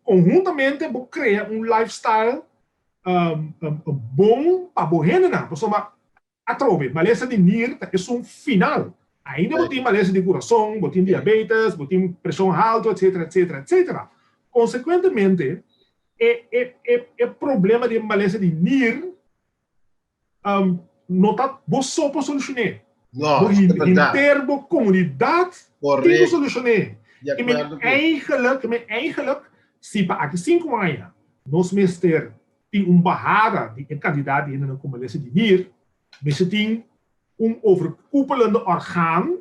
konhuntamente bo krea un lifestyle bon pa bo hendenan. Pasobra Atrobe, malesa di nir ta esun final. Ainda bo tin malesa di kurason, bo tin diabetes, bo tin preshon haltu, etcetera, etcetera, etcetera. Konsekuentemente, e e e e problema di malesa di nir no ta bo so por solushon'é. No, Bo esei ta bèrdat. henter bo komunidat tin ku Korekto. solushon'é. Di I men akuerdo ku. eigenlijk, men eigenlijk, si pa aki sinku aña nos mester tin un bahada di e kantidat di hendenan ku malesa di nir, mester tin un overkoepelende orgaan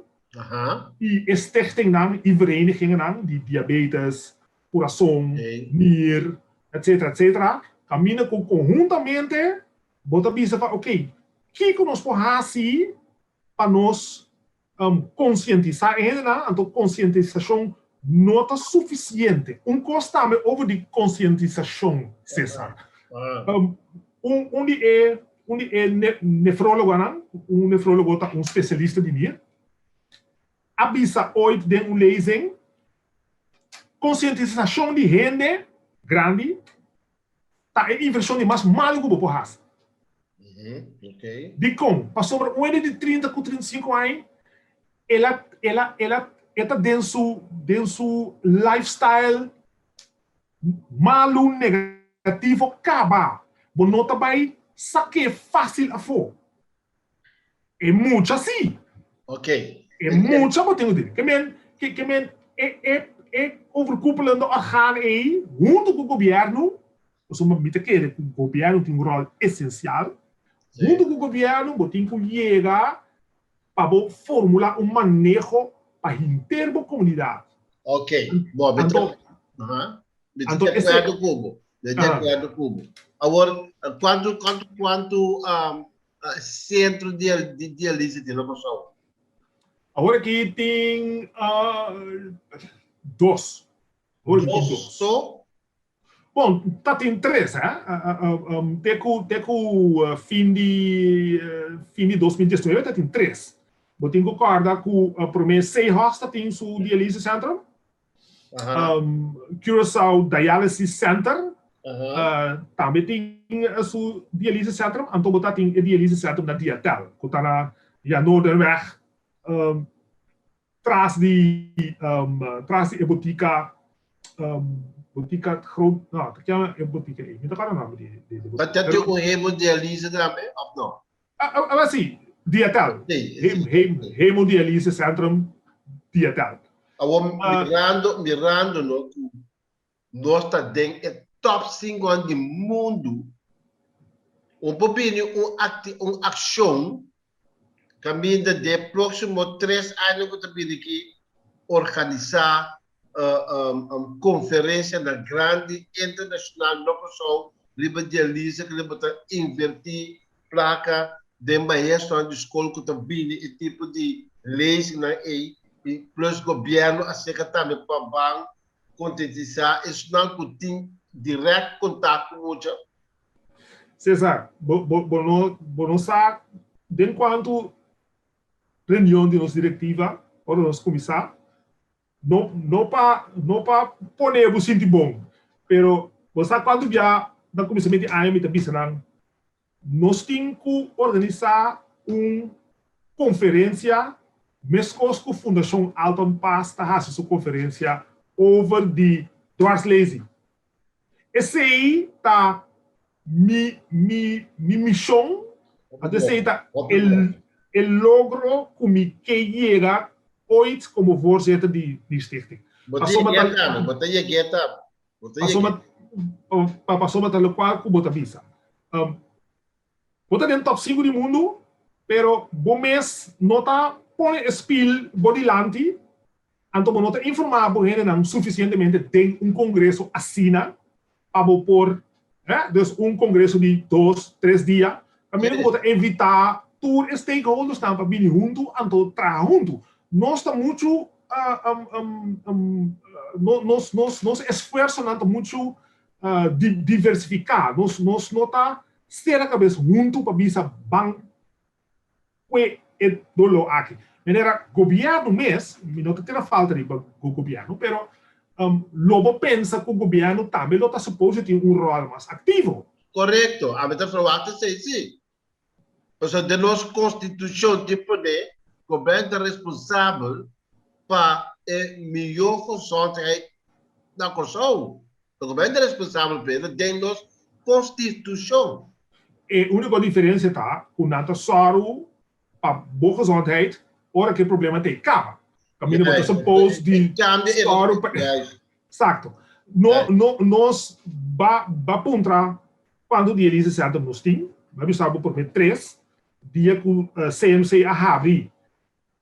i e stichtingnan i verenigingennan di diabetes, kurason, nir, etcetera, etcetera, kaminda ku konhuntamente bo ta bisa pa oke, kiko nos por hasi pa nos Konsientisá e hendenan, anto konsientisashon no ta sufisiente. Un kos tambe over di konsientisashon, Cesar. Un un di e un di e nefrólogonan, un nefrólogo ta un spesialista di nir, a bisa ooit den un lezing, konsientisashon di hende grandi ta e invershon di mas malu ku bo por hasi. Dikon? Pasobra un hende di 30 ku 35 aña, el a, el a, el a, e ta den su, den su lifestyle malu, negativo kaba. Bo no ta bai sak'é fásil afó. E mucha sí. Ok. E mucha bo tin ku tin. Ke men, ke, ke men e, e, e overkoepelende orgaan ei, huntu ku gobièrnu, pasobra mi ta kere ku gobièrnu tin un ròl esensial, huntu ku gobièrnu bo tin ku yega pa bo formulá un maneho pa henter bo komunidat. Ok. Bo, mi ta, Anto, aha. Mi ta anto di esei, akuerdo ku bo. Mi ta di ah. akuerdo ku bo. Awor, kuantu, kuantu, kuantu um, Sentro di di dialise tin na Kòrsou? Awor aki tin dos. Awor aki tin Dos dos. so? Bon, ta tin tres, hè. Te ku te ku fin di fin di 2019 ta tin tres. Bo tin ku kòrda ku promé Seahorse ta tin su dialyse centrum. Curaçao Dialysis Center tambe tin su dialyse centrum. Anto bo ta tin e dialyse centrum na Diatel, ku ta na ya Noorderweg Tras di tras di e botica botica groot no ta kiama e botica ei mi ta kòrda nòmber di di botica. But ta tin un hemodialyse tambe òf no? Awor si, Diatel. Hemodialyse Centrum Diatel. Awor mirando mirando no ku nos ta den e top sinkonan di mundu un por bini un un akshon kaminda den e próksimo tres aña ku ta bini aki organisá konferensianan grandi internashonal na Kòrsou riba dialise ku bo ta invertí plaka den maestronan di skol ku ta bini e tipo di lezingnan ei i plus gobièrnu a seka tambe pa ban kontentisá esnan ku tin dirèkt kontak ku mucha. Cesar, bo, bo, bo no, bo no sa den cuanto reunion di nos directiva ora nos cuminsa, no, no pa, no pa pone bo sinti bon, pero bo sa cuanto bia na cuminsament di aña mi ta bisa nan, nos tin cu organisa un conferencia mescos cu Fundacion Alton Paas ta haci su conferencia over di dwarslaesie. Esei ta mi mi mi mishon, anto esei ta e e logro ku mi ke yega ooit komo voorzitter di di stichting. Bo ta yeg'é tambe, bo ta yeg'é tambe. Bo ta yeg'é. Pasobra pasobra ta lokual ku bo ta bisa. Bo ta den top sinku di mundu, pero bo mes no ta pone e spil bo dilanti, anto bo no ta informá bo hendenan sufisientemente den un kongreso asina pa bo por, hè, dus un kongreso di dos, tres dia, kaminda ku bo ta invitá tur e stakeholdersnan pa bini huntu anto traha huntu. Nos ta muchu, nos, nos, nos esfuersonan ta muchu diversifiká. Nos, nos no ta Sera kabes huntu pa bisa ban kue e doló aki. Manera gobièrnu mes, mi no ta tira falta riba gobièrnu, pero lo bo pensa ku gobièrnu tambe lo ta suppose di tin un ròl mas aktivo. Korekto, ami ta ferwagt esei si. Pasobra den nos konstitushon tin pone gobièrnu ta responsabel pa e mihó gezondheid na Kòrsou. E gobièrnu ta responsabel p'e, ta den nos konstitushon. E úniko diferensia ta ku nan ta sòru pa bo gezondheid ora ku e problema ta e kaba. Kaminda bo ta suppose di sòru pa. Eksakto. No, no, nos ba ba puntra kuantu dialyse center nos tin. Bo a bisa bo promé tres dia ku CMC a habri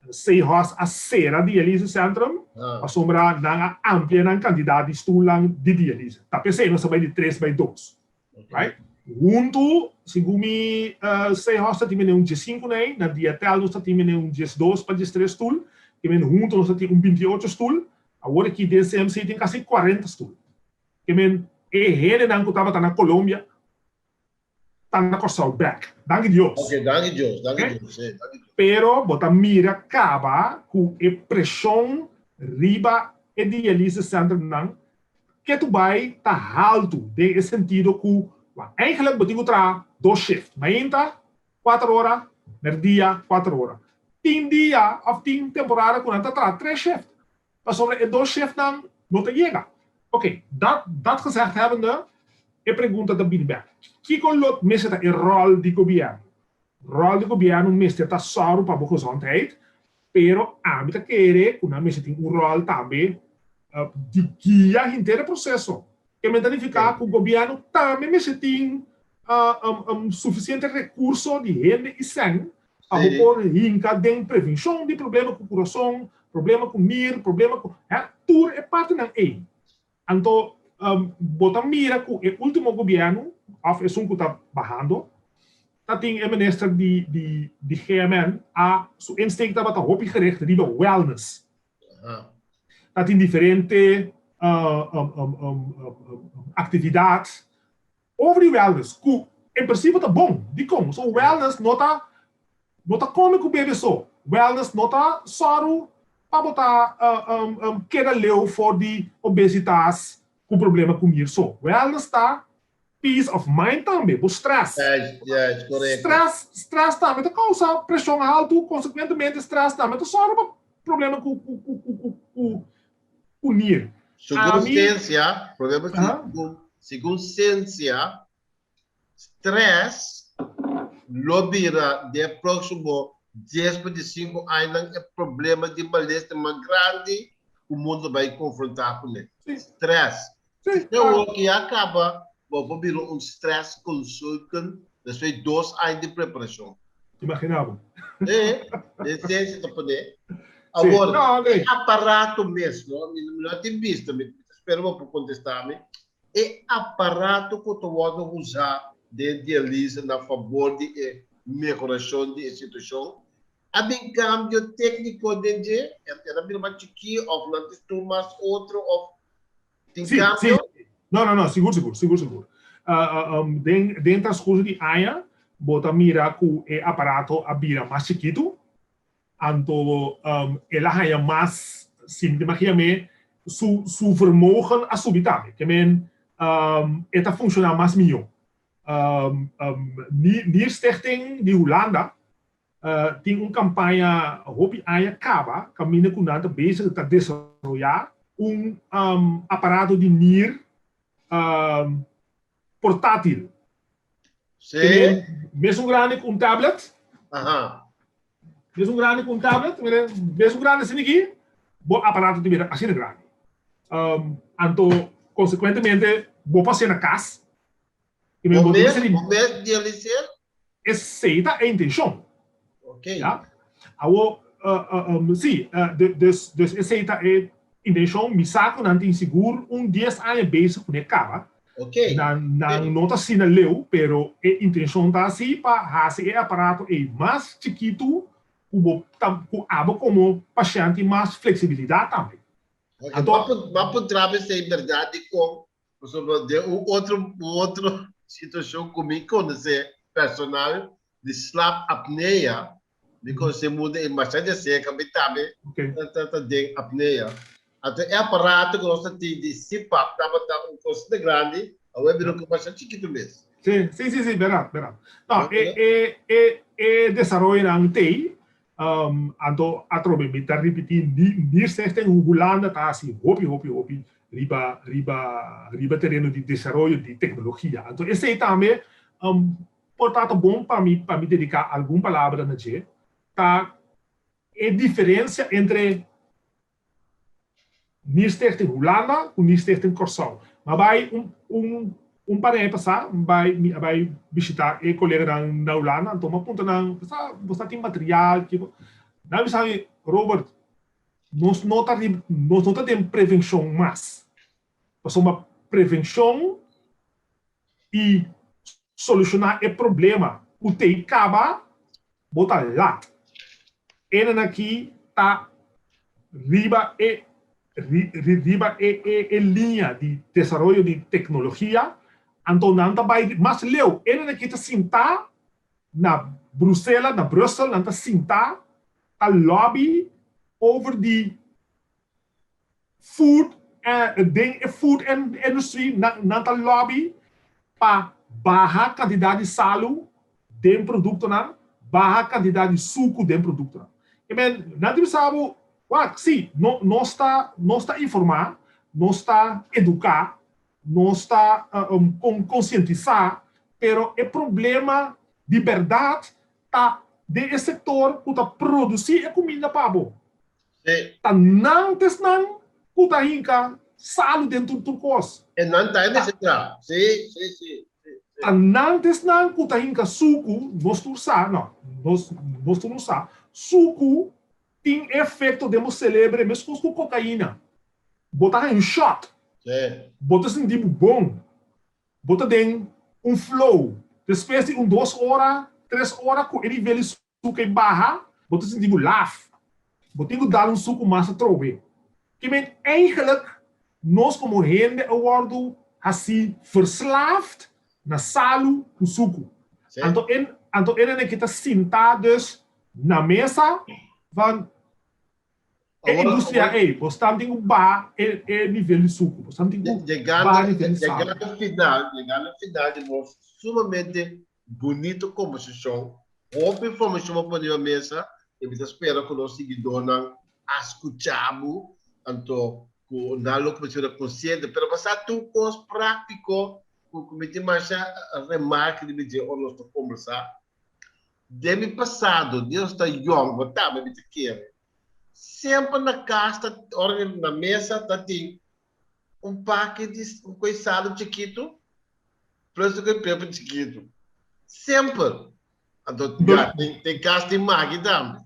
Seahorse a sera dialyse centrum pasobra nan a amplia nan kantidat di stulnan di dialyse. Ta p'esei nos a bai di tres bai dos. Right? Huntu, segun mi, Seahorse ta tin mene un diesinku nei, na Diatel nos ta tin mene un diesdos pa diestres stul, ke men huntu nos ta tin un bintiocho stul. Awor aki den CMC tin kasi kuarenta stul. Ke men e hendenan ku tabata na Colombia ta na Kòrsou bèk. Danki Dios. Ok, danki Dios, danki Dios, sí, danki Dios. Pero bo ta mira kaba ku e preshon riba e dialyse centernan ketu bai ta haltu den e sentido ku eigenlijk bo tin ku traha dos shift, mainta kuater ora, merdia kuater ora. Tin dia òf tin temporada ku nan ta traha tres shift pasobra e dos shiftnan no ta yega. Ok, dat dat gezegd hebbende, e pregunta ta bini bek. Kiko lo mester ta e ròl di gobièrnu? Ròl di gobièrnu mester ta sòru pa bo gezondheid, pero ami ta kere ku nan mester tin un ròl tambe di guia henter e proseso. Ke men ta nifiká ku gobièrnu tambe mester tin sufisiente rekurso di hende i sèn Pa bo por hinka den prevenshon di problema ku kurason, problema ku nir, problema ku, hè, tur e partinan ei. Anto bo ta mira ku e ultimo gobièrnu òf esun ku ta bahando ta tin e minister di di di GMN a su insteek tabata hopi gericht riba wellness. Ta tin diferente. aktividat over di wellness ku en prinsipio ta bon. Dikon? So wellness no ta no ta kome ku bebe so. Wellness no ta sòru pa bo ta keda leu for di obesitas ku problema ku mir so. Wellness ta peace of mind tambe, bo stress. Yes, korekto. Stress, stress tambe ta kousa preshon haltu, konsekuentemente stress tambe ta sòru pa problema ku ku ku ku ku ku nir. Segun siensia, problema segun segun siensia, stress lo bira den e próksimo dies pa diesinku añanan e problema di malestar mas grandi ku mundu ta bai konfrontá kuné. Stress. Sí, Te awor ki ya kaba bo por bira un stress consultant despues di dos aña di preparacion. Imagina bo. E, den ciencia ta pone. Awor, Sí, no, e aparato mes, no? Mi no tin bista, mi ta spera bo por contesta mi. E aparato cu ta wordo usa den dialyse na fabor di e mehoracion di e situacion, a bin cambio tecnico den dje? E ta bira mas chiki of nan ta stuur mas otro of Tin Sí, cambio? sí. No, no, no, sigur, sigur, sigur, sigur. Uh, um, den, den transcurso di aña, bo ta mira ku e aparato a bira mas chikitu, anto um, el a haña mas, si mi ta imagina me, su, su vermogen a subi tambe. Ke men, um, e ta funciona mas mihó. Um, um, Nierstichting di Hulanda Tin un kampaña hopi aña kaba kaminda ku nan ta bezig ta desaroyá un aparato di nir portátil. Sí. Mesun grandi ku un tablet. Aha. Mesun grandi ku un tablet, mesun grandi asina aki, bo aparato ta bira asina grandi. Anto konsekuentemente bo por hasié na kas. Bo mes, bo mes dialiseer? Esei ta e intencion. Ok. Ya. Awo, si, dus, dus esei ta e intencion. Mi sa cu nan tin sigur un dies aña bezig cu ne caba. Ok. Nan, nan no ta asina leu, pero e intencion ta si pa haci e aparato ei mas chikitu cu bo ta, cu abo como pashent tin mas flexibilidad tambe. Ok, Anto. Bo a puntra mi esei berdad dicon Pasobra den un otro un otro situacion cu mi conoce personal di slaap apnea, mi conoce mundo e masha di acerca mi tambe ta ta den apnea. Anto e aparato cu nos ta tin di CPAP tabata un cos asina grandi, awor e bira un cos masha chikito mes. Si, si, si, si, berdad, berdad. No, e e e e desaroyonan t'ey, Anto atrobe mi ta ripití Nierstichting hu Hulanda ta hasi hopi hopi hopi riba riba riba tereno di desaroyo di teknologia. Anto esei tambe por ta ta bon pa mi pa mi dediká algun palabra na dje ta e diferensia entre Nierstichting Hulanda ku Nierstichting Kòrsou. Mi a bai un un un par di aña pasá mi bai mi a bai bishitá e koleganan na Hulanda anto mi a puntra nan bo bo sa tin material kiko nan a bisa mi Robert nos no ta riba nos no ta den prevenshon mas pasobra prevenshon i solushoná e problema ku t'ei kaba bo ta lat. Enan aki ta riba e riba e e liña di desaroyo di teknologia, anto nan ta bai mas leu. Enan aki ta sintá na Brusela, na Brussel, nan ta sintá ta lobby over di Food den e food industry nan ta lobby pa baha cantidad di salu den productonan, baha cantidad di sucu den productonan. I men, nan ta bisa bo, wak, si, nos ta nos ta informa, nos ta educa, nos ta concientisa, pero e problema di berdad ta den e sector cu ta produci e cuminda pa bo. Sí. Ta nan ta esnan ku ta hinka salu den tur tur kos. E nan ta e mester tra. Sí, sí, sí, sí. Ta nan ta esnan ku ta hinka suku, nos tur sa, no, nos, nos tur no sa, suku tin efekto den bo selebre meskos ku kokaina. Bo ta haña un shot. Sí. Bo ta sinti bo bon. Bo ta den un flow. Despues di un dos ora, tres ora ku e nivel di suku ei baha, bo ta sinti bo laf. Bo tin ku dal un suku mas atrobe. Ke men eigenlijk Nos komo hende a wòrdu hasí verslaafd na salu ku suku. Anto e anto e nene ki ta sintá dus na mesa van e industria ei, bo stan tin ku baha e e nivel di suku, bo stan tin ku baha nivel di salu. Yegando final, yegando final di nos sumamente bunito kombersashon, hopi informashon bo pone riba mesa i mi ta spera ku nos siguidónan a skucha bo, anto ku nan lo kuminsá bira konsiente. Pero basá tur kos práktiko ku ku mi tin masha remarke riba dje ora nos ta kombersá. Den mi pasado, dia nos ta yòn, bo tambe mi ta kere, semper na kas ta ora na mesa ta tin un paki di un koisado chikitu plus un koi peper chikitu. Semper. Anto ya, den, den kas tin magi tambe.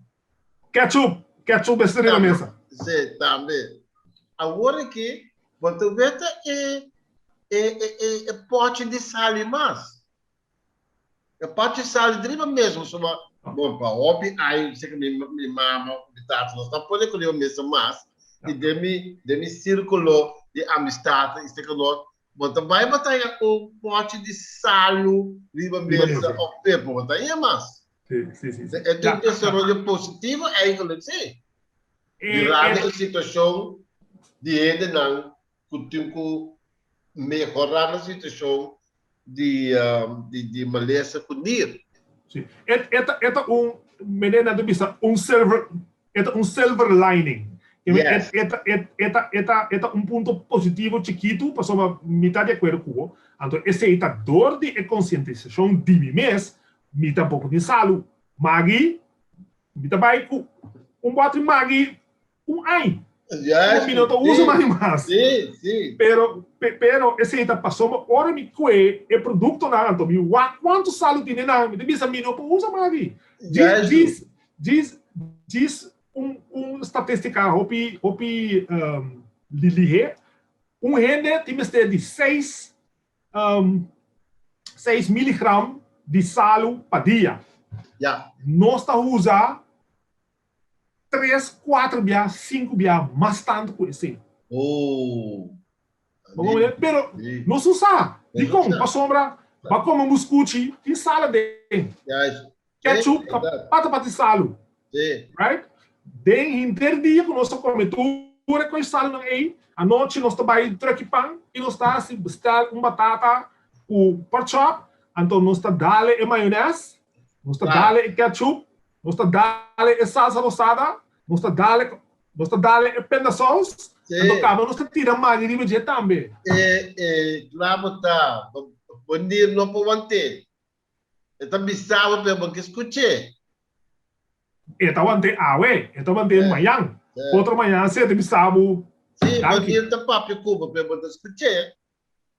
Ketchup, ketchup mester riba mesa. Sí, tambe. Awor aki, bo ta weta e, e, e, e, e pochi di sali mas. E pochi sali riba mesa, suma, bon, pa hopi ai, seka mi, mi mama, mi tata, nos ta pone ku riba mesa mas, i den mi, den mi sirkulo di amistat, i seka nos, bo ta bai bo ta haña un pochi di salu riba mesa òf peper, bo ta haña mas. Sí, sí, sí. E ta un desaroyo positivo eigenlijk, sí. Mirando e situashon di hendenan ku tin ku mehorá nan situashon di di malesa ku nir. Sí. E e ta e ta un meneer nan ta bisa un silver e ta un silver lining. Yes. E ta e e ta e ta e ta un punto positivo chikitu pasobra mi ta di akuerdo ku bo. Anto esei ta dor di e konsientisashon di mi mes, mi tampoko tin salu. Magi, mi ta bai ku un bòt di magi un ai. Yes, Mi no ta usa magi mas. Sí, sí. Pero, pero esei ta pasobra ora mi kue e produktonan anto mi wak kuantu salu tin den nan, mi ta bisa mi no por usa magi. Juist. Djis, djis, djis un, un statistika hopi, hopi um, lihé. Un hende tin mester di seis um, seis miligram di salu pa dia. Ja. Nos ta usa tres, kuater bia, sinku bia mas tantu ku esei. Oh. Bo komprende? Pero nos no sa. Dikon? Pasobra bo a kome un buskuchi tin sal aden. Ketchup ta pata pata di salu. Right? Den henter dia ku nos ta kome tur e kos salunan ei, anochi nos ta bai truck pan i nos ta hasi bestel un batata ku pork chop, anto nos ta dale e mayones, nos ta dale e ketchup, Nos ta dale e salsa rosada, nos ta dale, nos ta dale e pindasaus, Sí. anto kaba nos ta tira magi riba dje tambe. E, e, klabo ta, bo, bo nir no por want'é. E ta bisa bo, pero bo ke skuch'é. E ta want'é awe, e ta want'é Eh, mañan. eh. Otro mañan si e ta bisa bo, Sí, bo danki. nir ta papia ku bo, pero bo ta skuch'é.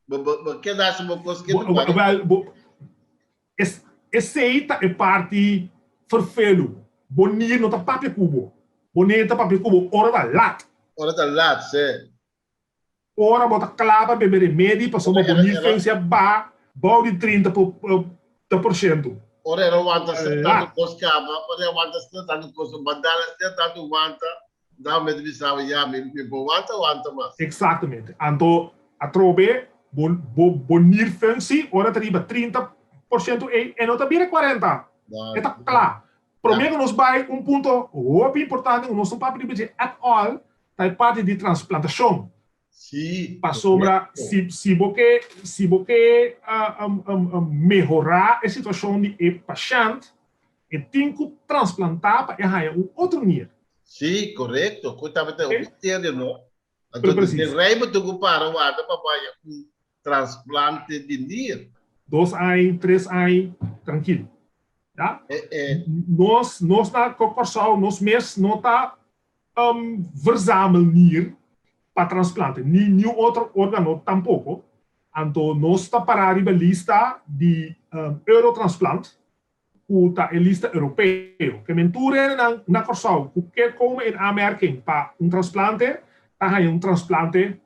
Bo, bo, bo keda hasi bo kos Bo, ketu bai. wel, bo, es, esei ta e parti ferfelu. Bo nir no ta papia ku bo. Bo nir ta papia ku bo ora ta lat. Ora ta lat, sí. Ora bo ta kla pa bebe remedi pasobra Ora bo era, nir era, functie a baha bou di 30 por, ta por shento. ora era wanta asina tantu Lat. kos kaba, ora e wanta asina tantu kos, bandana asina tantu wanta, Dame mi ta bisa bo, ya, mi mi por wanta, wanta mas. Exactamente. Anto atrobe bo bo bo nierfunctie ora ta riba 30% ei e no ta bira 40. No, E ta kla. Prome ku nos bai un punto hopi importante ku nos no papia riba dje at all ta e parti di transplantashon. Sí, Pasobra correcto. si si bo ke si bo ke mehorá e situashon di e pashènt e tin ku transplantá pa e haña un otro nier. Sí, correcto. Cu tabata un Ok? misterio, no? Pero Anto, precies. den rei bo tin cu para warda pa bo haña un transplante di nier. Dos aña, tres aña, trankil. Ya? E, e, Nos, nos na Kòrsou, nos mes no ta verzamel nier pa transplante, ni niun otro organo tampoko. Anto nos ta pará riba lista di Eurotransplant, ku ta e lista europeo. Ke men tur hendenan na Kòrsou ku ke kome in aanmerking pa un transplante ta haña un transplante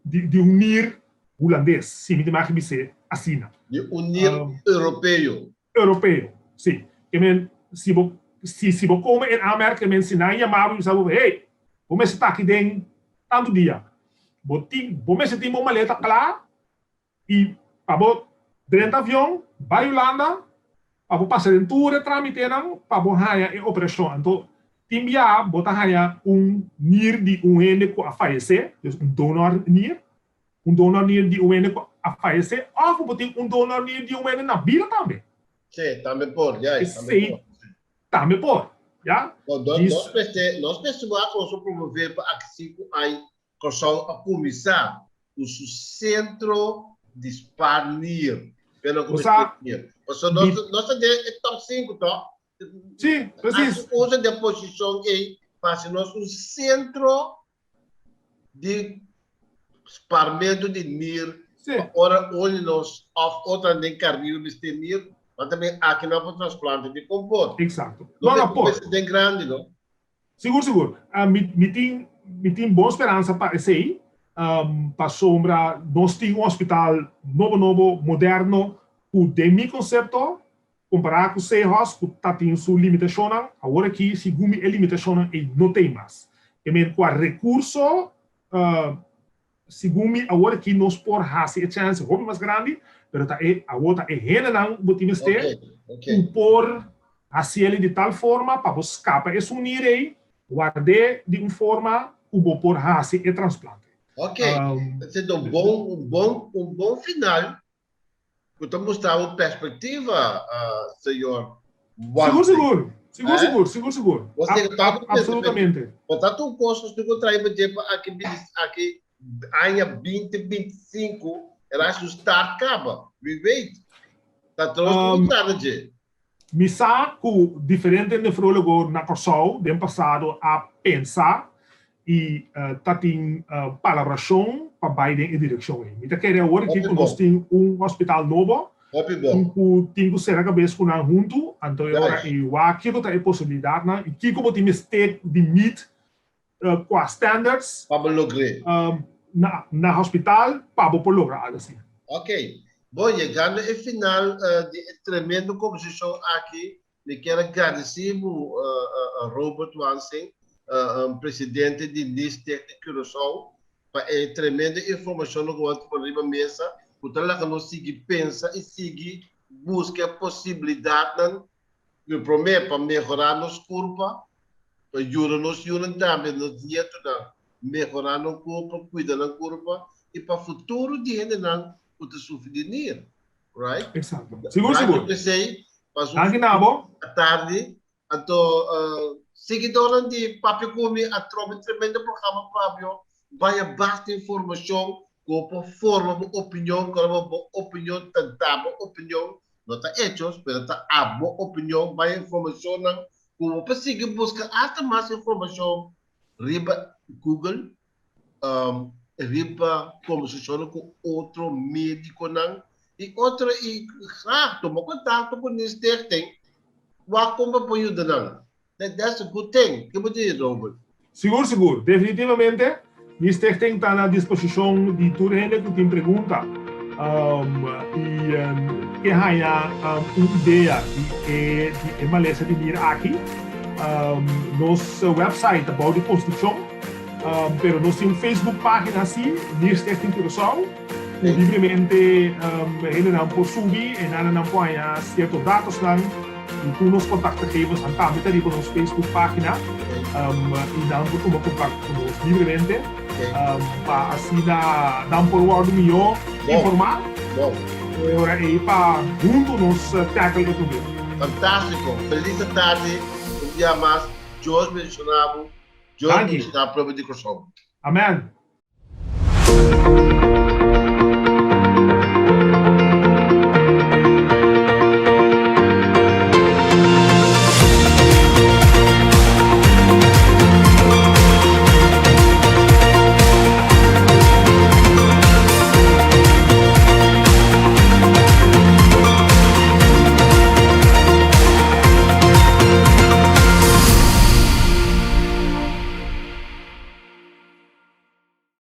di un nier hulandes, si mi ta maki bis'é asina. Di un nier europeo. Europeo, si. Ke men, si bo, si, si bo kome in aanmerking, ke men si nan yama bo i bisa bo, hey, bo mester ta aki den tantu dia. Bo tin, bo mester tin bo maleta kla i pa bo drenta avion bai Hulanda pa bo pasa den tur e tramitenan pa bo haña e operashon. Anto tin bia bo ta haña un nir di un hende ku a fayesé, dus un donor nir, un donor nir di un hende ku a fayesé òf bo tin un donor nir di un hende na bida tambe. Sí, tambe por, ya, tambe por. Tambe por, ya. No, nos mester, nos mester wak nos a promové pa aki sinku aña Kòrsou a kuminsá ku su sentro di spaar nier. Pero ku mester nier. Pasobra nos, nos ta den e top sinku, tòg? Sí, presis. Hasi uso di e posishon ei pa hasi nos un sentro di sparmentu di nir pa ora un di nos òf otronan den Karibe mester nir, nan ta bin aki nan por transplante di kompor. Eksakto. No, no por. Mester den grandi, no? Sigur, sigur. Mi, mi tin, mi tin bon speransa pa esei, pasobra nos tin un hospital nobo nobo, moderno, ku den mi konsepto Kompará ku Seahorse ku ta tin su limitashonnan, awor aki segun mi e limitashonnan ei no t'ei mas. E men kua rekurso, segun mi awor aki nos por hasi e chèns hopi mas grandi, pero ta e awor ta e hendenan bo tin mester ku por hasiel di tal forma pa bo skapa esun nir ei, ward'é di un forma ku bo por hasi e transplante. Ok, esei ta un bon un bon un bon final Ku ta mustra bo perspektiva, señor Sigur, sigur. Sigur, sigur. Sigur, sigur. Absolutamente. Bo ta tur kos ku ku trae bo dje pa aki aki aña binti binti sinku era su start kaba. We wait. Ta tros ku tarda dje. Mi sa ku diferente nefrólogo na Kòrsou den pasado a pensa i ta tin palabrashon pa bai den e direkshon ei. Mi ta kere awor aki ku nos tin un hospital nobo, tin ku tin ku sera kabes ku nan huntu, anto e ora ei wak kiko ta e posibilidatnan i kiko bo tin mester di meet Kua standards Pa bo logr'é. na na hospital pa bo por logra algo asina. Ok. Bon, yegando e final di e tremendo kombersashon aki, mi kier a gradisí bo Robert Wansing, presidente di Nierstichting Curaçao, pa e tremendo informashonnan ku bo a pone riba mesa, ku ta laga nos sigui pensa i sigui buska e posibilidatnan Mi promé pa mehorá nos kurpa, pa yuda nos yunan tambe, nos nietonan, mehorá nan kurpa, kuida nan kurpa i pa futuro di hendenan ku ta sufri di nir. Right? Eksakto. Sigur, sigur. Danki p'esei. Pasa un Danki na bo. tardi. Anto siguidornan di Papia Ku Mi a trobe tremendo programa Pabio. Baya basta informashon ku bo por forma bo opinion, ku ora bo opinion ta da bo opinion No ta hechos, pero ta abo opinion bay informacionnan cu bo por sigui busca hasta mas informacion riba Google, riba conversacionnan cu otro mediconan y otro y graag tuma contacto cu Nierstichting wak con bo por yuda nan. That's a good thing. Ke bo di, Robert? Sigur, sigur. Definitivamente, mi stichting ta na disposishon di tur hende ku tin pregunta i ke haña un idea di e di e malesa di nir aki. Nos website ta bou di konstrukshon, pero nos tin un Facebook pagina si, Nierstichting Curaçao, ku libremente hendenan por subi e nan nan por haña sierto datosnan. I tur nos kontaktgegevensnan tambe ta riba nos Facebook página i nan por tuma kontakto ku nos libremente pa asina nan por wòrdu mihó informá e ora ei pa huntu nos tackle e problema. Fantástiko! Felis atardi un bia mas. Dios bendishoná bo. Dios bendishoná pueblo di Kòrsou. Amen.